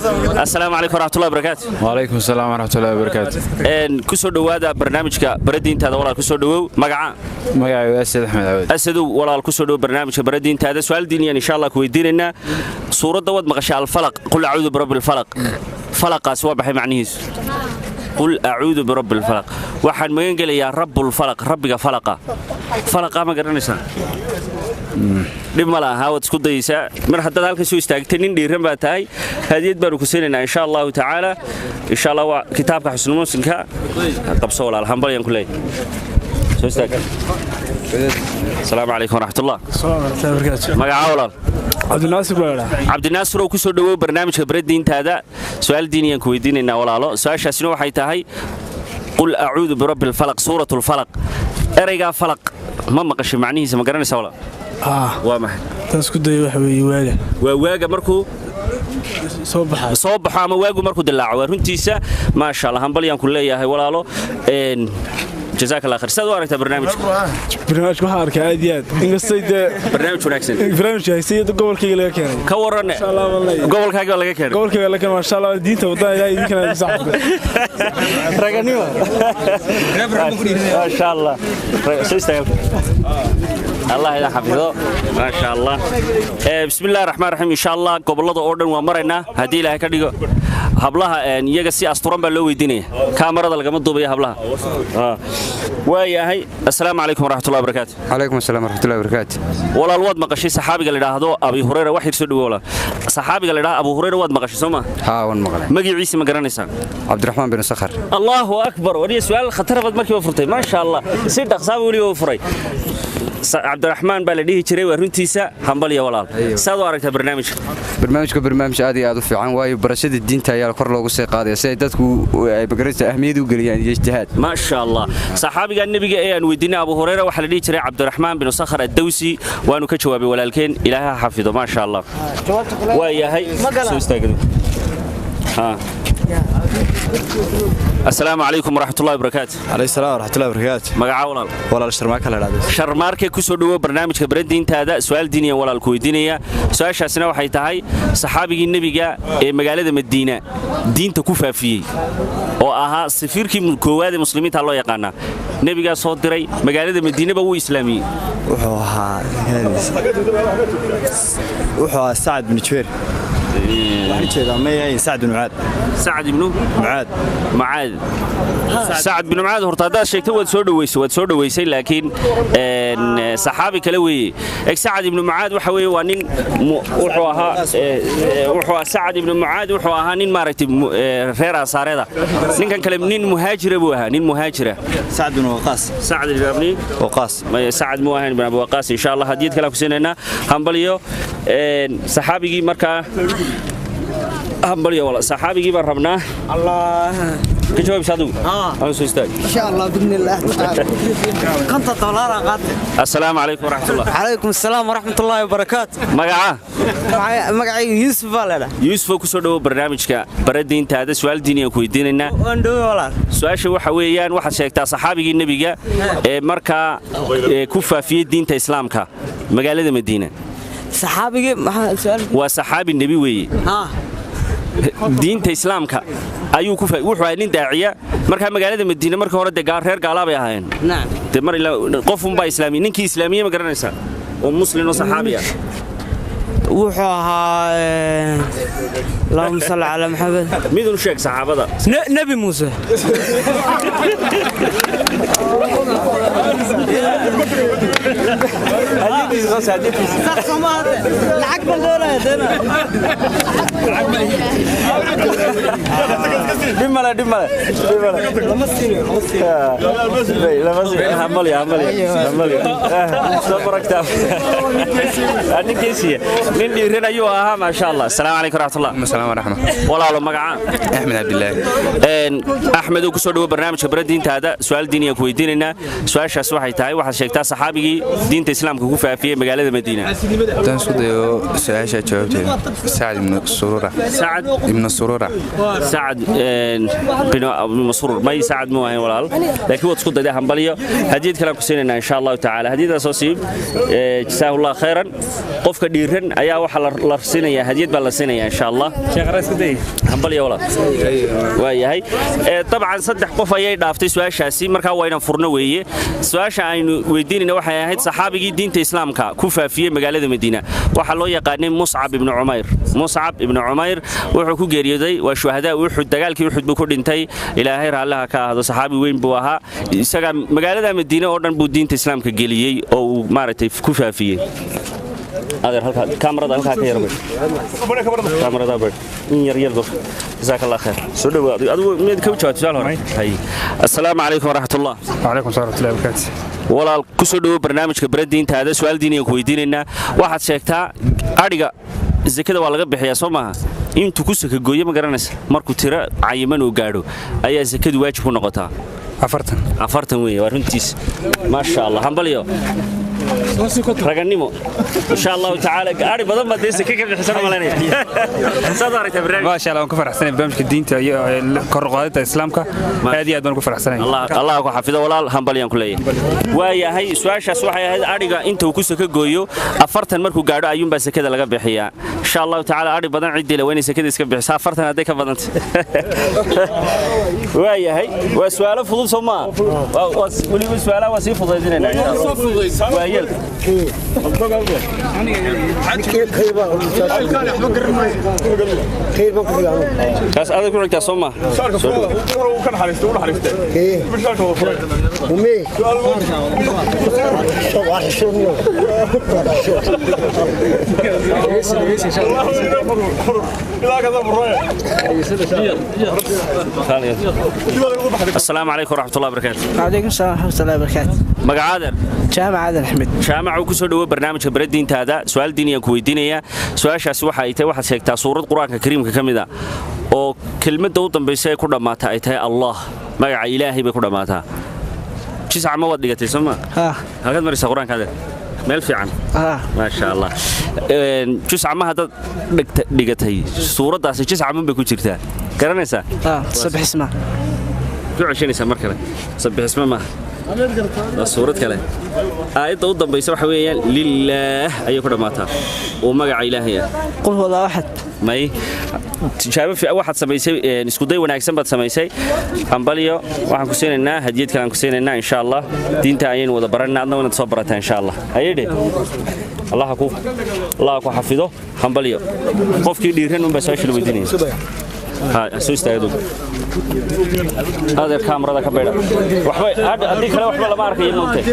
Assalaamu calaykum waraxmatullahi wabarakaatu. وعليكم السلام ورحمة الله وبركاته. Ku soo dhowaada barnaamijka baradiintaada. Walaal, ku soo dhowow. Magaca? Magacaygu Asad Axmed Cawad. Asadow, walaal, ku soo dhow barnaamijka baradiintaada. Su'aal diiniyan insha Allah ku weydiinaynaa. Suuradda waad maqashay, Alfalaq, qul acuudu birabbi alfalaq. Falaqaasi waa maxay macnihiisu? Qul acuudu birabbi alfalaq, waxaan magan gelayaa rabbulfalaq, rabbiga falaqa. Falaqa ma garanaysaa? Dhib ma laha, waad isku dayaysaa. Mar haddaad halkan soo istaagtay, nin dhiiran baa tahay. Hadiyad baanu ku siinaynaa insha Allahu tacaala. Insha Allah waa kitaabka Xusnu Muslimka. Qabso walaal, hambalyaan ku leeyahay. Soo istaag. Asalaamu calaykum waraxmatullah. Magaca, walaal? Cabdinaasir baa la. Cabdinaasir oo ku soo dhawow barnaamijka baradiintaada. Su'aal diiniyaan ku weydiinaynaa, walaalo. Su'aashaasina waxay tahay qul acuudu birabbi alfalaq, suuratu alfalaq. Ereygaa falaq ma maqashay? Macnihiisa ma garanaysaa, walaal? Waa maxay? Tan isku dayo waxa weeye waaga. Waa waaga markuu soo baxo. Soo baxo ama waagu markuu dilaaco. Waa runtiisa, maasha Allah, hambalyaan ku leeyahay, walaalo. Jazaak Allah khayr. Sidaad u aragtaa barnaamijka? Barnaamijka waxaan arkaa aad iyo aad, inkastay dee barnaamij wanaagsan. Barnaamijka haystay gobolkayga laga keenay. Ka waran, gobolkaaga baa laga keenay? Gobolkayga laga keenay, maasha Allah. Diinta wadada Ilaahay idinkana idin saxo. Raganimo, maasha Allah. Soo istaaga. Allah idin xafido, maasha Allah. Bismi illahi raxmaan raxiim. Insha Allah gobollada oo dhan waa maraynaa haddii Ilaahay ka dhigo. Hablaha iyaga si asturan baa loo weydiinaya, kaamarada lagama duubaya hablaha. Waayahay, assalaamu calaykum waraxmatullahi wabarakaatu. Calaykum asalaam waraxmatullahi wabarakaatu. Walaal, waad maqashay saxaabiga la idhaahdo Abi Hurayra? Wax yar soo dhawo, walaal. Saxaabiga la idhaahdo Abu Hurayra waad maqashay, soo ma? Haa, waan maqlay. Magaciisa ma garanaysaan? Cabdiraxmaan bin Sakhar. Allahu akbar! Wariya, su'aal khatar baad markiiba furtay, maasha Allah. Si dhaqsaaba weliba u furay. Cabdiraxmaan baa la dhihi jiray, waa runtiisa. Hambalya, walaal. Saad u aragtaa barnaamijka? Barnaamijka barnaamij aad iyo aad u fiican, waayo barashada diinta ayaa kor loogu sii qaadaya si ay dadku ay magaraysa ahmiyad u geliyaan iyo ijtihaad. Maasha Allah. Saxaabiga nebiga ee aan weydiinay, Abu Hurayra, waxaa la dhihi jiray Cabdiraxmaan bin Sakhar Addawsi. Waanu ka jawaabay walaalkeen. Ilaaha ha xafido, maasha Allah. Waa yahay, soo istaagadu. Assalaamu calaykum waraxmatullahi wabarakaatu. Calayhi salaam waraxmatullahi wabarakaatu. Magaca, walaal? Walaal, Sharmaaka la dhahdo. Sharmaarke, ku soo dhawo barnaamijka baradiintaada. Su'aal diiniyan walaal ku weydiinaya. Su'aashaasina waxay tahay saxaabigii nebiga ee magaalada Madiina diinta ku faafiyey oo ahaa safiirkii koowaad ee muslimiinta loo yaqaanaa, nebigaa soo diray, magaalada Madiinaba wuu islaamiyey. Wuxuu ahaa Sacad bin Jubeer, waxaan jeedaa may Sacad bin Mucaad. Sacad ibnu Mucaad. Mucaad, Sacad bin Mucaad. Horta haddaad sheegto waad soo dhaweysay, waad soo dhaweysay, laakiin saxaabi kale weeye. Eg, Sacad ibnu Mucaad waxa weeye waa nin wuxuu ahaa wuxuu ahaa Sacad ibnu Mucaad wuxuu ahaa nin maaragtay reer Ansaareeda. Ninkan kale nin muhaajira buu ahaa, nin muhaajira. Sacad bin Waqaas. Sacad ibn Abi Waqaas. Sacad muu ahayn ibn Abi Waqaas. Insha Allah hadiyad kale ku siinaynaa. Hambalyo. Saxaabigii markaa, hambalyo wala. Saxaabigii baan rabnaa. Allah. Ka jawaabisa adigu aan soo istaag. إن شاء الله بإذن الله تعالى $50 قاتل. Assalaamu calaykum waraxmatullah. عليكم السلام ورحمة الله وبركاته. Magaca? Magacaygu Yuusuf baa la dhahaa. Yuusuf, ku soo dhawo barnaamijka baradiintaada. Su'aal diiniyan ku weydiinaynaa. Waan dhowey, walaal. Su'aasha waxa weeyaan, waxaad sheegtaa saxaabigii nebiga ee markaa ku faafiyey diinta islaamka magaalada Madiina. Saxaabigii maxaa su'aal? Waa saxaabi nebi weeye. Diinta islaamka ayuu ku wuxuu ahaa nin daaciya. Markaa magaalada Madiina markii hore dee reer gaalaa bay ahaayeen. Dee mar ilaa qof unbaa islaamiyey. Ninkii islaamiyey ma garanaysaa oo muslim oo saxaabi ah? Wuxuu ahaa Allahumma salli ala Muhammad. Midun sheeg saxaabada. Nabi Muuse. Lacag baan doonaya dena. Dhib male, dhib male. Lama siinayo, lama siinayo. Lama siinayo. Hambalyo, hambalyo. Hambalyo. Soo baragtaa. Ninkiisiya. Nin dhiiran ayuu ahaa, maasha Allah. Asalaamu calaykum waraxmatullah. Asalaam waraxmat. Walaalo, magacaa? Axmed Cabdilaahi. Axmed, oo ku soo dhawo barnaamijka bara diintaada. Su'aal diini aan ku weydiinaynaa. Su'aashaas waxay tahay, waxaad sheegtaa saxaabigii diinta islaamka ku faafiyey magaalada Madiina. Haddaan isku dayo su-aasha jawaabteeda, Sacad ibnu Surura. Sacad ibnu Surura. Sacad bin Masruur. May, Sacad muu ahayn walaal, laakiin waad isku dayday. Hambalyo. Hadiyad kale aan ku siinaynaa insha Allahu tacaala. Hadiyadaas soo siib. Jazaahullah khayran. Qofka dhiiran ayaa waxaa la siinayaa hadiyad baa la siinayaa insha Allah. Hambalyo walaal. Waayahay, dabcan saddex qof ayay dhaaftay su-aashaasi, markaa waa inaan furno weeye. Su-aasha aynu weydiinayna waxay ahayd saxaabigii diinta islaamka ku faafiyey magaalada Madiina waxaa loo yaqaanay Muscab ibnu Cumayr. Muscab ibnu Cumayr wuxuu ku geeriyooday waa shuhadaa Uxud, dagaalkii Uxud buu ku dhintay. Ilaahay raallaha ka ahdo, saxaabi weyn buu ahaa. Isaga magaalada Madiina oo dhan buu diinta islaamka geliyey oo uu maaragtay ku faafiyey. Adeer, halkaa kaamarada, halkaa ka yarbay kaamarada bay in yar yar dur. Jazaak Allah khair. Soo dhawaad. Adigu mid ka jawaab su'aal hore. Hay, assalaamu calaykum waraxmatullah. Wacalaykum salaam waraxmatullahi wabarakaatu. Walaal, ku soo dhawo barnaamijka bara diintaada. Su'aal diini aan ku weydiinaynaa. Waxaad sheegtaa, adhiga zakada waa laga bixiyaa soo maaha? Intuu ku saka gooyo ma garanaysa? Markuu tiro cayiman uu gaadho ayaa zakadu waajib ku noqotaa. 40. 40 weeye, waa runtiis. Maasha Allah, hambalyo, raganimo. Insha Allahu tacaala ari badan baad dee saka ka bixisan malaynaya. Saad aragtaa barnaamij? Maasha Allah, waan ku faraxsanahay barnaamijka diinta iyo kor u qaadida islaamka. Aad iyo aad baan ugu faraxsanahay. Allah ku xafido walaal, hambalyaan ku leeyahay. Waayahay, su-aashaas waxay ahayd adhiga inta uu ku saka gooyo. 40 markuu gaadho ayuunbaa sakada laga bixiyaa insha Allahu tacaala. Adhi badan ciddii le waa inay sakada iska bixisaa, 40 hadday ka badantay. Waayahay, waa su'aalo fudud soo maa? Weliba su'aalaha waa sii fudaydinaynaa insha Allah. Waa yeelka. Kaas adag ku xigtaa soo maa? Asalaamu calaykum waraxmatullahi wabarakaatu. Calaykum salaam waraxmatullahi wabarakaatu. Magacaadeer? Jaamac Aadan Axmed. Jaamac, uu ku soo dhawo barnaamijka bara diintaada. Su'aal diini aan ku weydiinayaa. Su'aashaasi waxa ay tahay, waxaad sheegtaa suurad qur-aanka kariimka ka mid a oo kelmadda u dambaysa ee ku dhammaata ay tahay Allah, magaca Ilaahay bay ku dhammaataa. Jisca ma waad dhigatay soo ma? Halkaad maraysaa qur-aanka adeer? Meel fiican, maasha Allah. Jisca ma haddaad dhigatay, suuraddaasi jisca man bay ku jirtaa, garanaysaa? Sabixisma. Ku ceshanaysaa mar kale. Sabixisma maaha, waa suurad kale. Aayadda u dambaysa waxa weeyaan lillaah ayay ku dhammaataa oo magaca Ilaahay ah. Qul huwa Allahu axad. May, tijaabo fiican waxaad samaysay, isku day wanaagsan baad samaysay. Hambalyo. Waxaan ku siinaynaa hadiyad kale aan ku siinaynaa insha Allah. Diinta ayaynu wada baranaa, adna wanaad soo barataa insha Allah. Ayadhe, Allah ku Allah ku xafido. Hambalyo. Qofkii dhiiran unbaa su-aasha la weydiinaya. Ha soo istaagado adeer, kaamarada ka baydha. Waxba haddii kale waxba lama arkayo moogtay.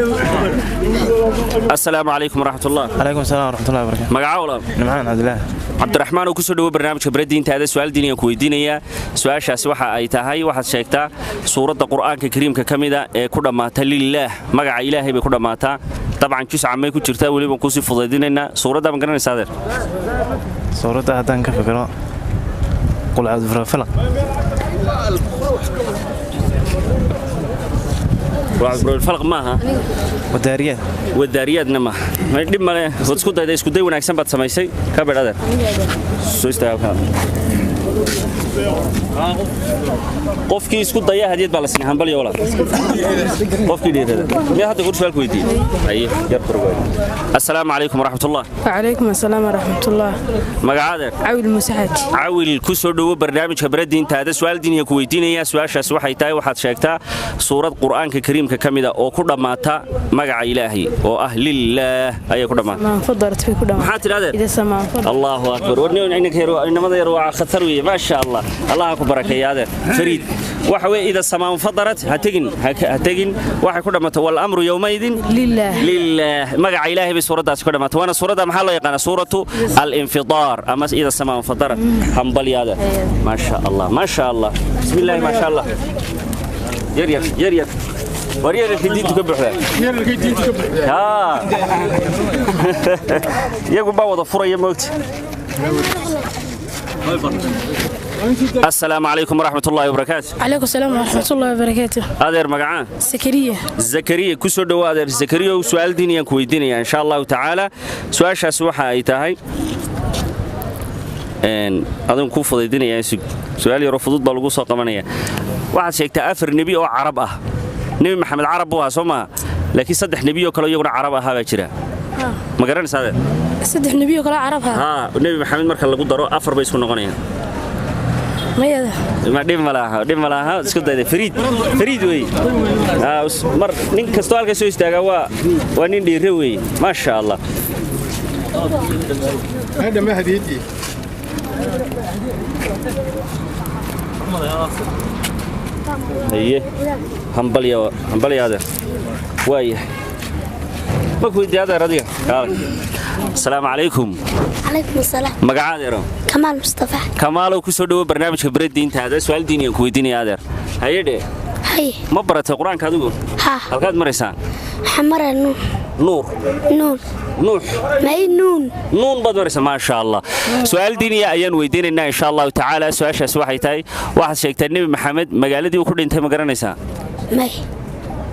Assalaamu calaykum waraxmatullah. Calaykum salaam waraxmatullahi wabarakaatu. Magaca walaal? Nimcaan Cabdilaahi. Cabdiraxmaan, oo ku soo dhawo barnaamijka bara diintaada. Su'aal diini aan ku weydiinayaa. Su'aashaasi waxa ay tahay, waxaad sheegtaa suuradda qur'aanka kariimka ka mida ee ku dhammaata lillaah, magaca Ilaahay bay ku dhammaataa. Dabcan jusca may ku jirtaa, weliba kusii fudaydinaynaa. Suuradda ma garanaysaa adeer? Suuradda haddaan ka fikiro, qul acuudu birabbi falaq. Falaq maaha. Wadaariyaad. Wadaariyaadna maaha. May, dhib male, waad isku dayday, isku day wanaagsan baad samaysay. Ka bedh adeer, soo istaaga halkaa. Qofkii isku daya hadiyad baa la siinaa hambalyo walaal. Qofkii dhiirada miyaa hadda goor su'aal ku weydiiyey? Haye, yar korwaay. Assalaamu calaykum waraxmatullah. وعليكم السلام ورحمة الله. Magacaada? عويل مساحج. Cawil, ku soo dhowo barnaamijka baradiintaada. Su'aal diiniya ku weydiinaya. Su'aashaas waxay tahay: waxaad sheegtaa suurad Qur'aanka Kariimka ka mid ah oo ku dhammaata magaca Ilaahay oo ah Lillaah ayay ku dhammaata. ما فضلت في كل. Maxaa tidhahdeen? إذا سما فضلت. Allahu akbar! Warni inanka yar, inamada yar waa khatar weeye. Maasha Allah, Allah ha ku barakeeya adeer. Fariid waxa weeye. Ida samaan fadarat, ha tegin, ha tegin. Waxay ku dhammaatay wal amru yawmaydin lillaah. Lillaah, magaca Ilaahay bay suuradaasi ku dhammaatay. Waana suuradda maxaa loo yaqaanaa? Suuratu al-Infidaar ama ida samaan fadarat. Hambalyaada. Maasha Allah, maasha Allah, bismillaah, maasha Allah. Yar yar yar yar, war yararkii diintu ka buuxdaa. Haa, iyagu baa wada furaya moogta. Assalaamu calaykum waraxmatullaahi wabarakaatu. عليكم السلام ورحمة الله وبركاته. Adeer, magacaa? سكرية. Zakariya, ku soo dhowo adeer Zakariya. Su'aal diiniyaan ku weydiinaya insha Allahu tacaala. Su'aashaas waxa ay tahay adigu kuu fudaydinaya. Su'aal yaroo fudud baa lagu soo qabanaya. Waxaad sheegtaa afar nebi oo Carab ah. Nebi Maxamed Carab buu ahaa, soo maaha? Laakiin saddex nebi oo kale iyaguna Carab ahaa baa jira. Ma garanaysaa, adeer? Saddex nebi oo kale Carab ah? Haa, Nebi Maxamed marka lagu daro afar bay isku noqonayaan. Mayada. Ma dhib ma laha, dhib ma laha. Isku dayda. Fariid, fariid wey. Mar nin kastoo halka soo istaagaa waa nin dhiire wey. Maasha Allah. هذا ما هديتي. Haye, hambalya, hambalya adeer. Waayahay, ma ku weydiiya adeer adiga? Kaalay. Asalaamu calaykum. عليكم السلام. Magaca, adeero? كمال مصطفى. Kamaalow, ku soo dhowo barnaamijka baradiintaada. Su'aal diiniyaan ku weydiinaya, adeer. Haye dhe. هاي. Ma baratay Qur-aanka adigu? ها. Halkaad maraysaa? حمر نون. Nuur? نون. Nuux? ما هي نون. Nuun baad maraysaa. Maasha Allah. Su'aal diiniya ayaan weydiinaynaa insha Allahu tacaala. Su'aashaas waxay tahay: waxaad sheegtaa Nebi Maxamed magaaladii uu ku dhintay. Ma garanaysaa? ما هي.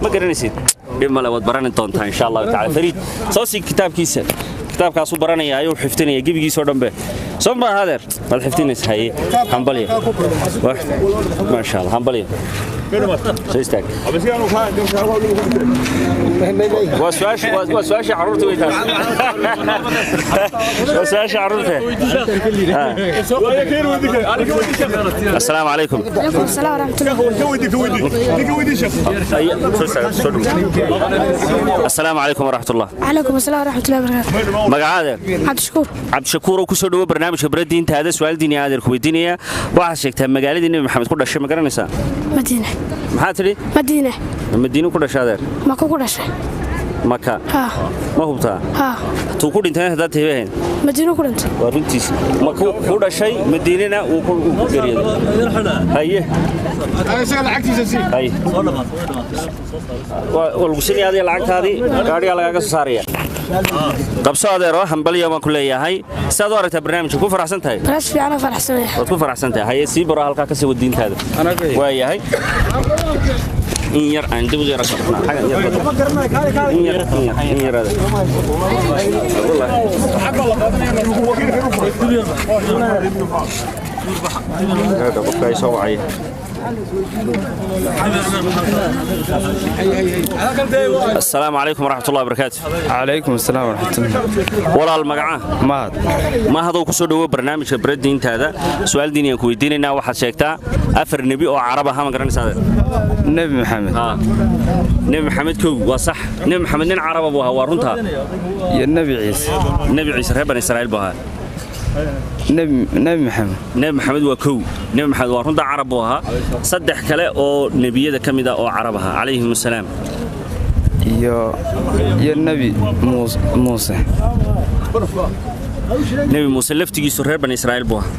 Ma garanaysid? Dhib male, waad barani doontaa insha Allahu tacaala. Fariid, soo sii kitaabkiisa. Kitaabkaasuu baranaya, ayuu xifdinaya gebigiisoo dhanbe, soo ma adeer? Waad xifdinaysa. Haye, hambalya. Maasha Allah, hambalya. Soo istaag. Waa su'aasha carruurta wey taas, waa su'aasha carruurta. Assalaamu calaykum. عليكم السلام ورحمة الله. Assalaamu calaykum waraxmatullah. عليكم السلام ورحمة الله وبركاته. Magacaada? عبد الشكور. Cabdishakuur oo ku soo dhowo barnaamijka baradiintaada. Su'aal diini adeer ku weydiinaya. Waxaad sheegtaa magaaladii Nebi Maxamed ku dhashay. Ma garanaysaa? مدينة. Maxaa tidhi? مدينة. Madiino ku dhashay, adeer? ما كوكو دشة. Maka? ها. Ma hubtaa? ها. Tuu ku dhintay haddaad tahay? مدينة كنت. Waa runtiis. Maka ku dhashay, Madiinana uu ku geeriyooday. Haye. Haye, waa lagu siinaya adiga lacagtaadii, gaadhigaa lagaaga soo saaraya. Qabso, adeero. Hambalya baan ku leeyahay. Sidaad u aragtaa barnaamijka? Ku faraxsan tahay? بلاش في أنا فرح سنة. Waad ku faraxsan tahay. Haye, sii baro, halkaa ka sii wad diintaada. Waayahay, in yar aan dib u yara socnaa. Xagan yar bado. In yar, in yar, in yar adeer. Hada qofka ay soo wacaya. Assalaamu calaykum waraxmatullahi wabarakaatu. Calaykum asalaam waraxmatullah. Walaal, magaca? Mahad. Mahadow, ku soo dhowo barnaamijka baradiintaada. Su'aal diiniyaan ku weydiinaynaa. Waxaad sheegtaa afar nebi oo Carab ah. Ma garanaysaa, adeer? Nebi Maxamed. Nebi Maxamed kow, waa sax. Nebi Maxamed nin Caraba buu ahaa, waa runtaa. Iyo Nebi Ciise. Nebi Ciise reer Bani Israa'iil buu ahaa. Nebi Maxamed. Nebi Maxamed waa kow. Nebi Maxamed waa runta, Carab buu ahaa. Saddex kale oo nebiyada ka mid ah oo Carab ahaa calayhim assalaam. Iyo Nebi Muuse. Nebi Muuse laftigiisu reer Bani Israa'iil buu ahaa.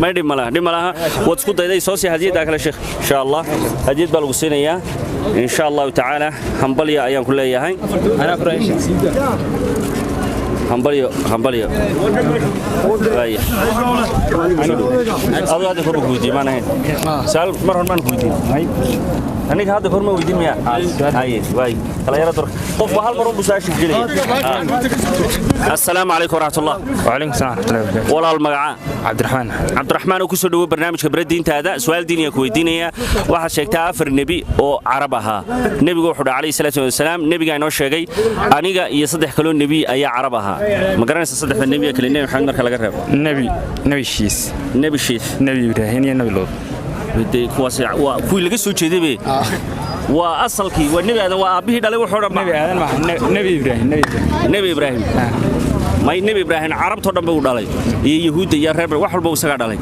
May dhib malaha, dhib malaha, waad isku dayday. Soo sii hadiyaddaa kale, sheekh. Insha Allah hadiyad baa lagu siinayaa insha Allahu tacaala. Hambalya ayaan ku leeyahay. Hambalyo, hambalyo. Waaya. Adoo hadda kor ku weydiiyey maan ahayn. Su'aal mar hore maan ku weydiin. Aniga hadda kor ma weydiin miyaa? Haye, waay. Kala yara durka. Qofku hal mar unbuu su'aasha gelaya. Assalaamu calaykum waraxmatullah. Wacalaykum salaam waraxmatullahi wabarakaatu. Walaal, magacaa? Cabdiraxmaan. Cabdiraxmaan oo ku soo dhawo barnaamijka Bara Diintaada. Su'aal diiniya ku weydiinaya. Waxaad sheegtaa 4 nebi oo carab ahaa. Nebigu wuxuu dhahay calayhi salaatu wasalaam, nebigaa inoo sheegay aniga iyo 3 kaloo nebi ayaa carab ahaa. Ma garanaysaa 3da nebi ee kale, Nebi Maxamed marka laga reebo? Nebi Shiis. Nebi Shiis. Nebi Ibraahim iyo Nebi Luut. Dee kuwaas waa kuwii laga soo jeeday be. Waa asalkii, waa Nebi Aadan, waa aabbihii dhalay wuxuu dhan. Nebi Aadan maaha, Nebi Ibraahim, Nebi Ibraahim. Nebi Ibraahim. May, Nebi Ibraahim carabtoo dhan buu dhalay, iyo Yahuudda iyo reer wax walba isagaa dhalay.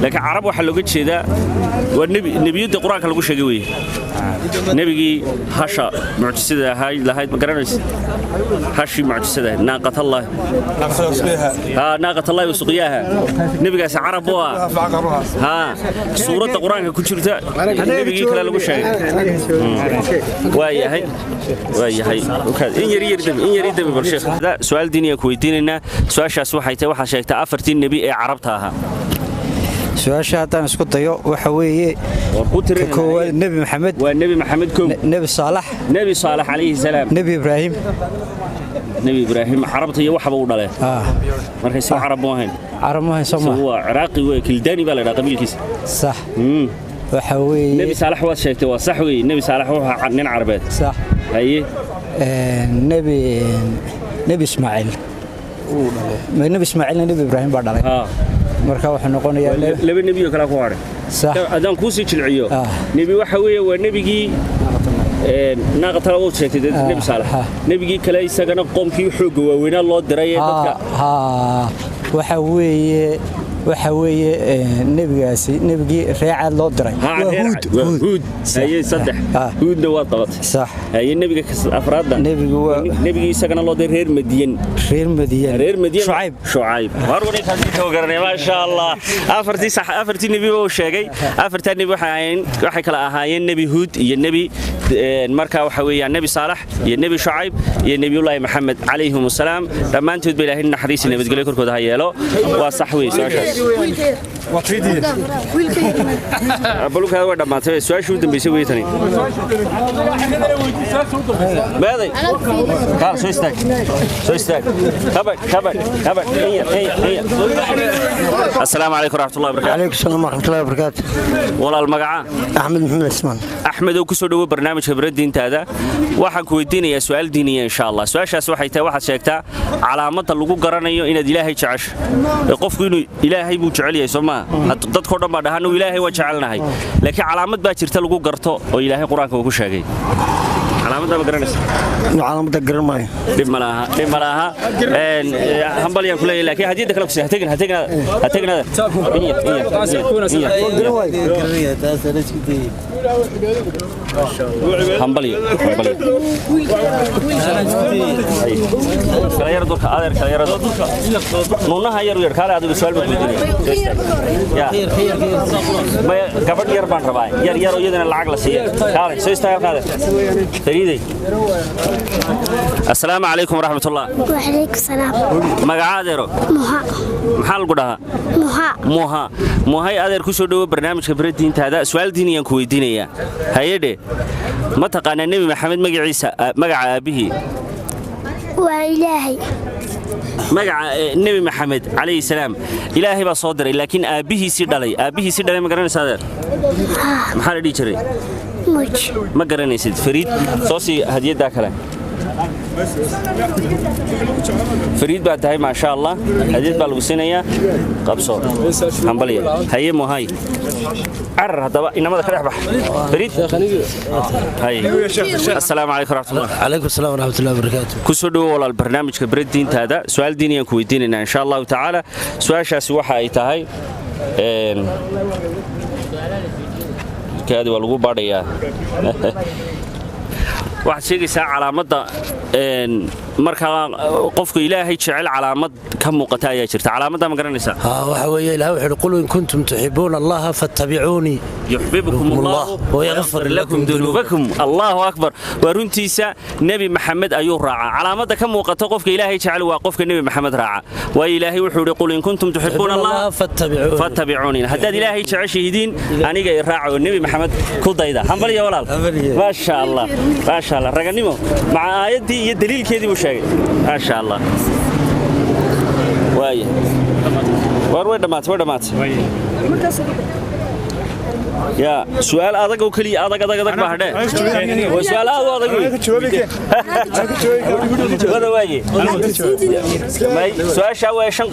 Laakiin carab waxaa looga jeedaa waa nebi nebiyadda qur-aanka lagu sheegay weeye. Nebigii hasha mucjisada ahayd lahayd, ma garanaysa? Hashii mucjisada ahayd, naaqatallahi, haa, naaqatallahi wa suqyaaha. Nebigaasi carab buu ahaa. Haa, suuradda qur-aanka ku jirta nebigii kale lagu sheegay. Waayahay, waayahay. In yar yar dami, in yar dami. Bal sheekh, su'aal diiniya ku weydiinaynaa. Su'aashaas waxay tahay, waxaa sheegtaa 4tii nebi ee carabta ahaa. Su-aasha haddaan isku dayo waxa weeye, ka koowaad Nebi Maxamed. Waa Nebi Maxamed kow. Nebi Saalax. Nebi Saalax calayhi salaam. Nebi Ibraahim. Nebi Ibraahim carabta iyo waxba u dhalee. Marka isoo carab mu ahayn. Carab mu ahayn, soo ma? Waa Ciraaqi wey, Kildaani baa la yidhaha qabiilkiisa. Sax. Waxa weeye Nebi Saalax waad sheegtay, waa sax weeye. Nebi Saalax wuxuu ahaa nin carabeed. Sax. Haye. Nebi Ismaaciil. Nebi Ismaaciilna Nebi Ibraahim baa dhalay. Marka wuxuu noqonayaa 2 nebi oo kale ku hadhay. Haddaan kuu sii jilciyo, nebi waxa weeye waa nebigii naaqatala wuu sheegtay, Nebi Saalax. Nebigii kale isagana qoomkii xoogga waaweynaa loo diray ee dadka. Waxa weeye nebigaasi nebigii reecaad loo diray. Waa Huud. Huud. Haye, 3. Huudna waad qabatay. Sax. Haye, nebiga afraadda. Nebigu waa nebigii isagana loo diray reer Madiyan. Reer Madiyan. Reer Madiyan. Shucayb. Shucayb. War wareegkaasi ka garanay, ma sha Allah. 4tii sax, 4tii nebi uu sheegay. 4taa nebi waxay kala ahaayeen Nebi Huud iyo nebi marka waxa weeyaan Nebi Saalax iyo Nebi Shucayb iyo Nebiyullaahi Maxamed calayhim salaam. Dhammaantood ba Ilaahay naxariis iyo nabadgelyo korkooda ha yeelo. Waa sax weeye su'aashaas. Balukaada way dhammaatay. Su'aashii u dambeysay wey tani. Meeday? Kaal, soo istaag, soo istaag. Kabadh, kabadh, kabadh. In yar, in yar, in yar. Assalaamu calaykum waraxmatullahi wabarakaatu. Calaykum salaam waraxmatullahi wabarakaatu. Walaal, magacaa? Axmed Maxamed Cismaan. Axmed oo ku soo dhawo barnaamijka Bara Diintaada. Waxaan ku weydiinayaa su'aal diiniya insha Allah. Su'aashaas waxay tahay, waxaad sheegtaa calaamadda lagu garanayo inaad Ilaahay jecesho. Qofku inuu Ilaahay buu jecel yahay, soo maaha? Dadkoo dhan baa dhahaa inuu Ilaahay waa jecelnahay, laakiin calaamad baa jirta lagu garto oo Ilaahay qur-aanka uu ku sheegay. Calaamadda ma garanaysa? Calaamadda garan maayo. Dhib ma laha, dhib ma laha. Hambalyaan ku leeyahay, laakiin hadiyadda kale ku sii. Ha tegin, ha tegin, ha tegin. In yar, in yar, in yar. Hambalyo, hambalyo. Kala yar durka, adeer, kala yar durka. Nuunaha yar yar kaale. Adigu su'aal baan weydiinaya. Ya maya, gabadh yar baan rabaa, yar yar oo iyadana lacag la siiya. Kaale, soo istaag halkaade. Fariiday. Assalaamu calaykum waraxmatullah. Wacalaykum salaam. Magaca, adeero? Muha. Maxaa lagu dhahaa? Muha. Muha. Muhay, adeer, ku soo dhawo barnaamijka Bara Diintaada. Su'aal diiniyaan ku weydiinayaa. Hayedhe, ma taqaanaa Nebi Maxamed magaciisa, magaca aabbihii? Waa Ilaahay. Magaca Nebi Maxamed calayhi salaam Ilaahay baa soo diray, laakiin aabbihiisii dhalay, aabbihiisii dhalay ma garanaysaa, adeer? Maxaa la dhihi jiray? Muj. Ma garanaysid. Fariid, soo sii hadiyaddaa kale. Fariid baa tahay, maasha Allah. Hadiyad baa lagu siinayaa, qabso. Hambalya. Haye muhay, carar haddaba inamada ka dhex bax. Fariid, haye. Assalaamu calaykum waraxmatullah. Calaykum asalaam waraxmatullahi wabarakaatu. Ku soo dhawo walaal barnaamijka Bara Diintaada. Su'aal diiniyaan ku weydiinaynaa insha Allahu tacaala. Su'aashaasi waxa ay tahay, kaadi waa lagu baadhayaa, waxaad sheegaysaa calaamadda Marka qofka Ilaahay jecel calaamad ka muuqata ayaa jirta, calaamadda ma garanaysaa? Waxa weeye, Ilaah wuxuu yidhi: "Qul in kuntum tuxibuuna Allaha fattabicuunii yuxbibukum Allah wayagfir lakum dunuubakum." Allahu akbar, waa runtiisa. Nebi Maxamed ayuu raacaa. Calaamadda ka muuqata qofka Ilaahay jecel waa qofka Nebi Maxamed raaca, waayo Ilaahay wuxuu yidhi: "Qul in kuntum tuxibuuna Allah fattabicuunii." Haddaad Ilaahay jeceshihidiin, aniga i raaca oo Nebi Maxamed ku dayda. Hambaliya walaal, maasha Allah, maasha Allah. Raganimo maca aayaddii iyo daliilkeedii buu sheegay, maasha Allah. Waaya, war way dhammaatay, way dhammaatay. Ya su'aal adag oo keliya, adag adag adag baa hadhee. Waa su'aal aad u adag wey. Wada waaye. May su'aasha waa shan.